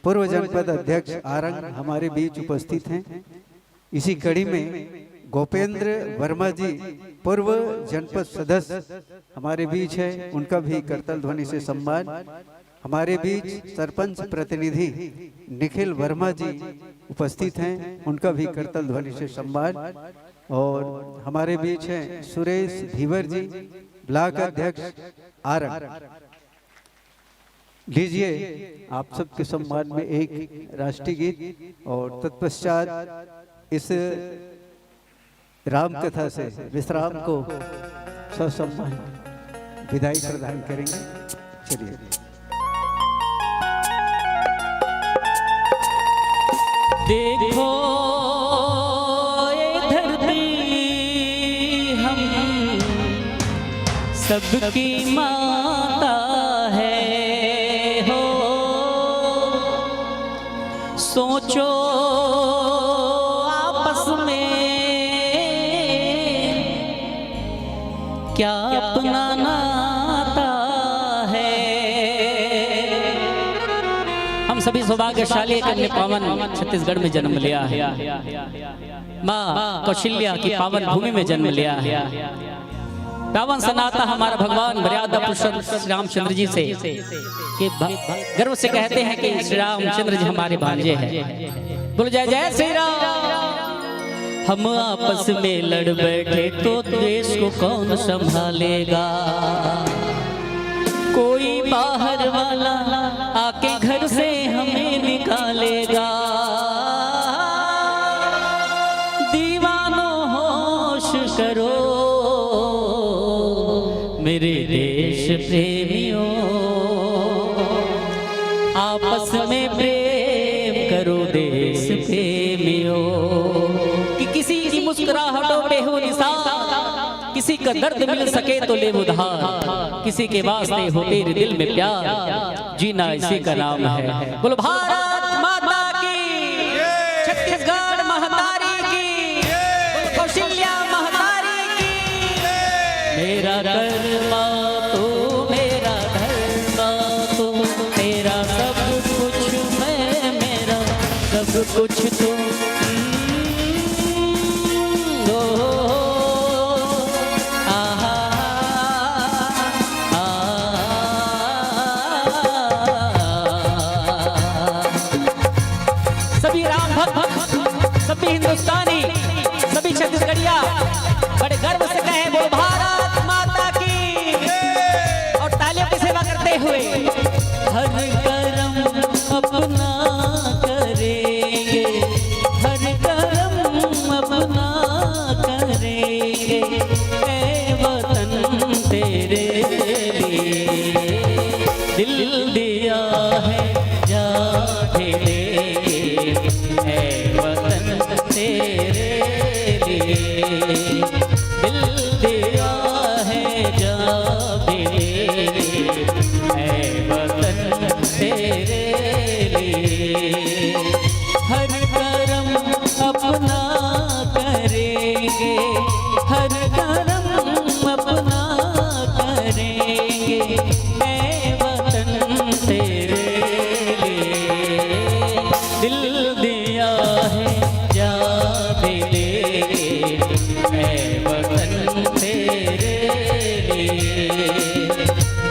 पूर्व जनपद अध्यक्ष आरंग, हमारे बीच उपस्थित हैं। इसी कड़ी में गोपेंद्र वर्मा जी, पूर्व जनपद सदस्य, हमारे बीच है, उनका भी करताल ध्वनि से सम्मान। हमारे बीच सरपंच प्रतिनिधि निखिल वर्मा जी उपस्थित हैं, उनका भी करताल ध्वनि से सम्मान। और हमारे बीच हैं सुरेश धीवर जी, ब्लॉक अध्यक्ष आरंग। लीजिए, आप सबके सम्मान में एक राष्ट्रीय गीत और तत्पश्चात इस राम कथा से विश्राम को ससम्मान विदाई प्रदान करेंगे। चलिए। देखो ये धरती हम सबकी माता है हो। सोचो आपस में क्या अपना नाता है। हम सभी सौभाग्यशाली हैं कि हमने पावन छत्तीसगढ़ में जन्म लिया है, माँ कौशल्या की पावन भूमि में जन्म लिया है। पावन सा नाता हमारा भगवान मर्यादा पुरुषोत्तम श्री रामचंद्र जी से कि भ- गर्व से कहते हैं कि श्री रामचंद्र जी हमारे भांजे हैं। बोलो जय जय श्री राम। हम आपस में लड़ बैठे तो देश को कौन संभालेगा? कोई बाहर वाला आके घर से हमें निकालेगा। दीवानों होश करो मेरे देश प्रेमियों, आपस में प्रेम करो देश प्रेमियों। कि किसी की मुस्कुराहटों पे हो निशान, किसी का दर्द मिल सके तो ले उधार, किसी के वास्ते हो तेरे दिल में प्यार, जीना इसी का नाम है। बोलो भारत माता की, छत्तीसगढ़ महतारी की, बोलो कौशल्या महतारी की। मेरा कर्मा तू, मेरा धर्मा तू, मेरा सब कुछ मैं, मेरा सब कुछ तू। हम्म, ओ, आहा, आ, सभी राम भक्त, सभी हिंदुस्तानी, सभी छत्तीसगढ़िया बड़े गर्व से कहें, बोलो भारत माता की। और तालियों की सेवा करते हुए हर कर्म अपना करेंगे, हर कर्म अपना करेंगे, ऐ वतन तेरे लिए दिल दिया है जान देंगे, ऐ वतन तेरे लिए दिल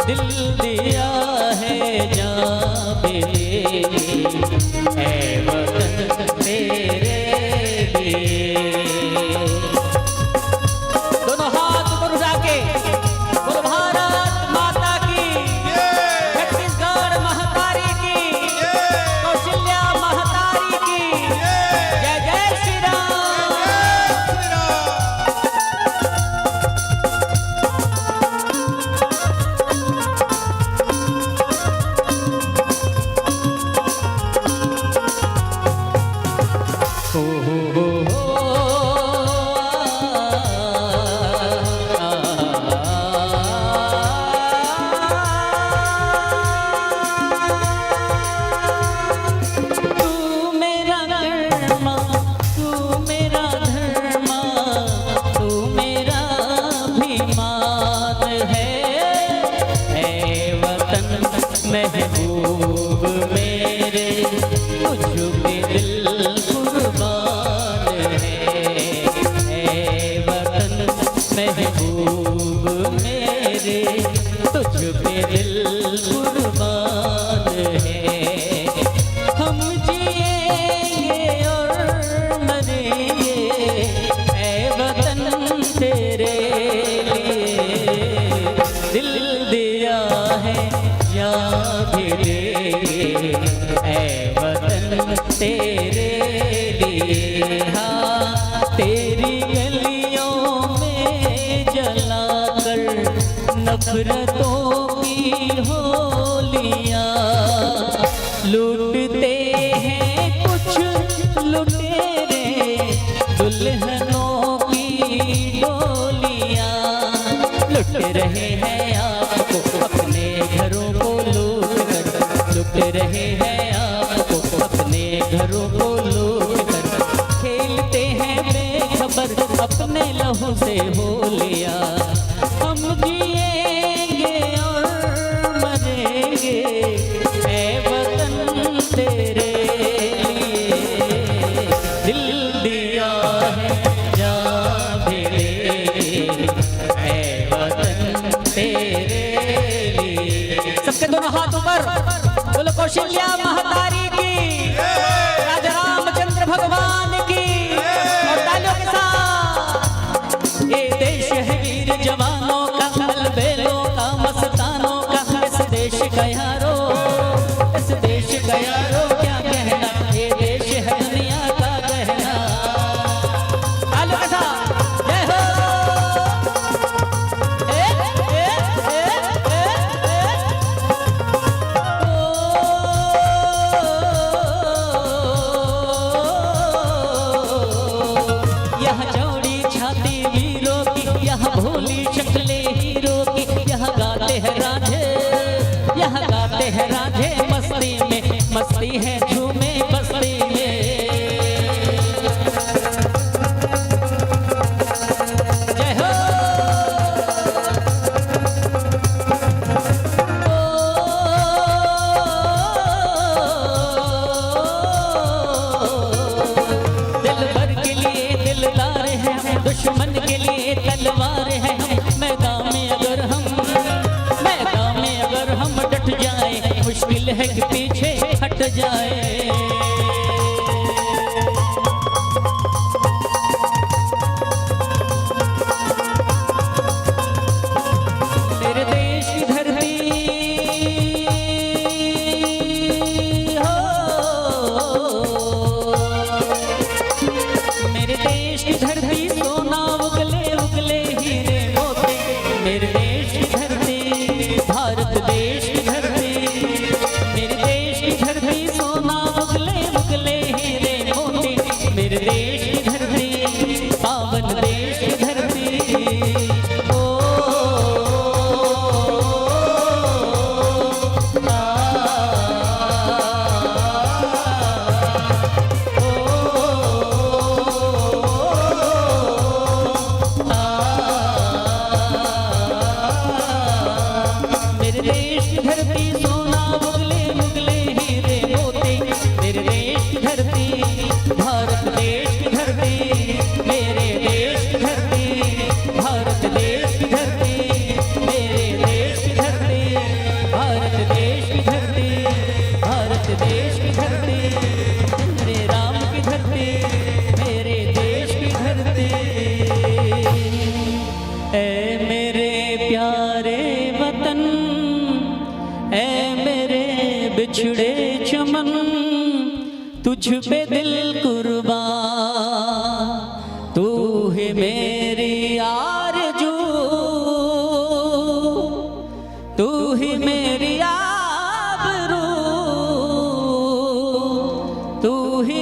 दिल दिया है जान भी, ऐ वतन तेरे लिए। दोनों हाथ ऊपर उठा के बोलो, भारत माता की, छत्तीसगढ़ महतारी की, कौशल्या महतारी की, जय जय श्री राम। तू मेरा कर्मा, तू मेरा धर्मा, तू मेरा अभिमान है। ऐ वतन महबूब मेरे, तुझ पे दिल कुर्बान है। ऐ वतन महबूब मेरे, तुझ पे दिल कुर्बान है। हम जिएंगे और मरेंगे, ऐ वतन तेरे लिए। दिल दिया है जान भी देंगे, ऐ वतन तेरे लिए। हाँ, तेरी गलियों में जलाकर नफरतों की होलियां लूटते हैं कुछ लुटेरे दुल्हनों की डोलियां। लुट रहे हैं आपको अपने घरों को लूट कर, लुट रहे हैं आपको अपने घरों को लूट कर। खेलते हैं बेखबर अपने लहू से होलियां। हम जिएंगे और मरेंगे, ऐ वतन तेरे लिए। दिल दिया है जान भी देंगे, ऐ वतन तेरे लिए। सबके दोनों हाथ ऊपर, बोलो कौशल्या महतारी की, राजा रामचंद्र भगवान की, और तालियों के साथ। ये देश है वीर जवानों का, अलबेलों का, मस्तानों का, इस देश का यारो, इस देश का यारो क्या कहना, ये देश है दुनिया का गहना। तालियों के साथ, जय हो। ए, ए, ए, ए, ए। यहाँ चौड़ी छाती वीरों की, यहाँ भोली शक्लें हीरों की, यहाँ गाते हैं राधे, यहाँ गाते हैं राधे मस्ती में, मस्ती है झूमे बस्ती में। जय हो। दिलबर के लिए दिलदार हैं हम, दुश्मन के लिए तलवार हैं हम। मैदान में अगर हम, मैदान में अगर हम डट जाएं, मुश्किल है कि पीछे हट जाएं। मेरे देश की धरती हो, मेरे देश की धरती, सोना उगले उगले हीरे मोती। मेरे देश की धरती, भारत देश की धरती, मेरे देश की धरती, सोना उगले उगले हीरे मोती। मेरे देश की धरती, पावन देश की धरती। ओ, आ, ओ, आ, मेरे देश की धरती, सोना उगले उगले हीरे मोती। मेरे देश की धरती, भारत देश की धरती, मेरे देश की धरती, भारत देश की धरती, बिछड़े चमन, तुझ पे दिल कुर्बान। तू ही मेरी आरज़ू, तू ही मेरी आबरू, तू ही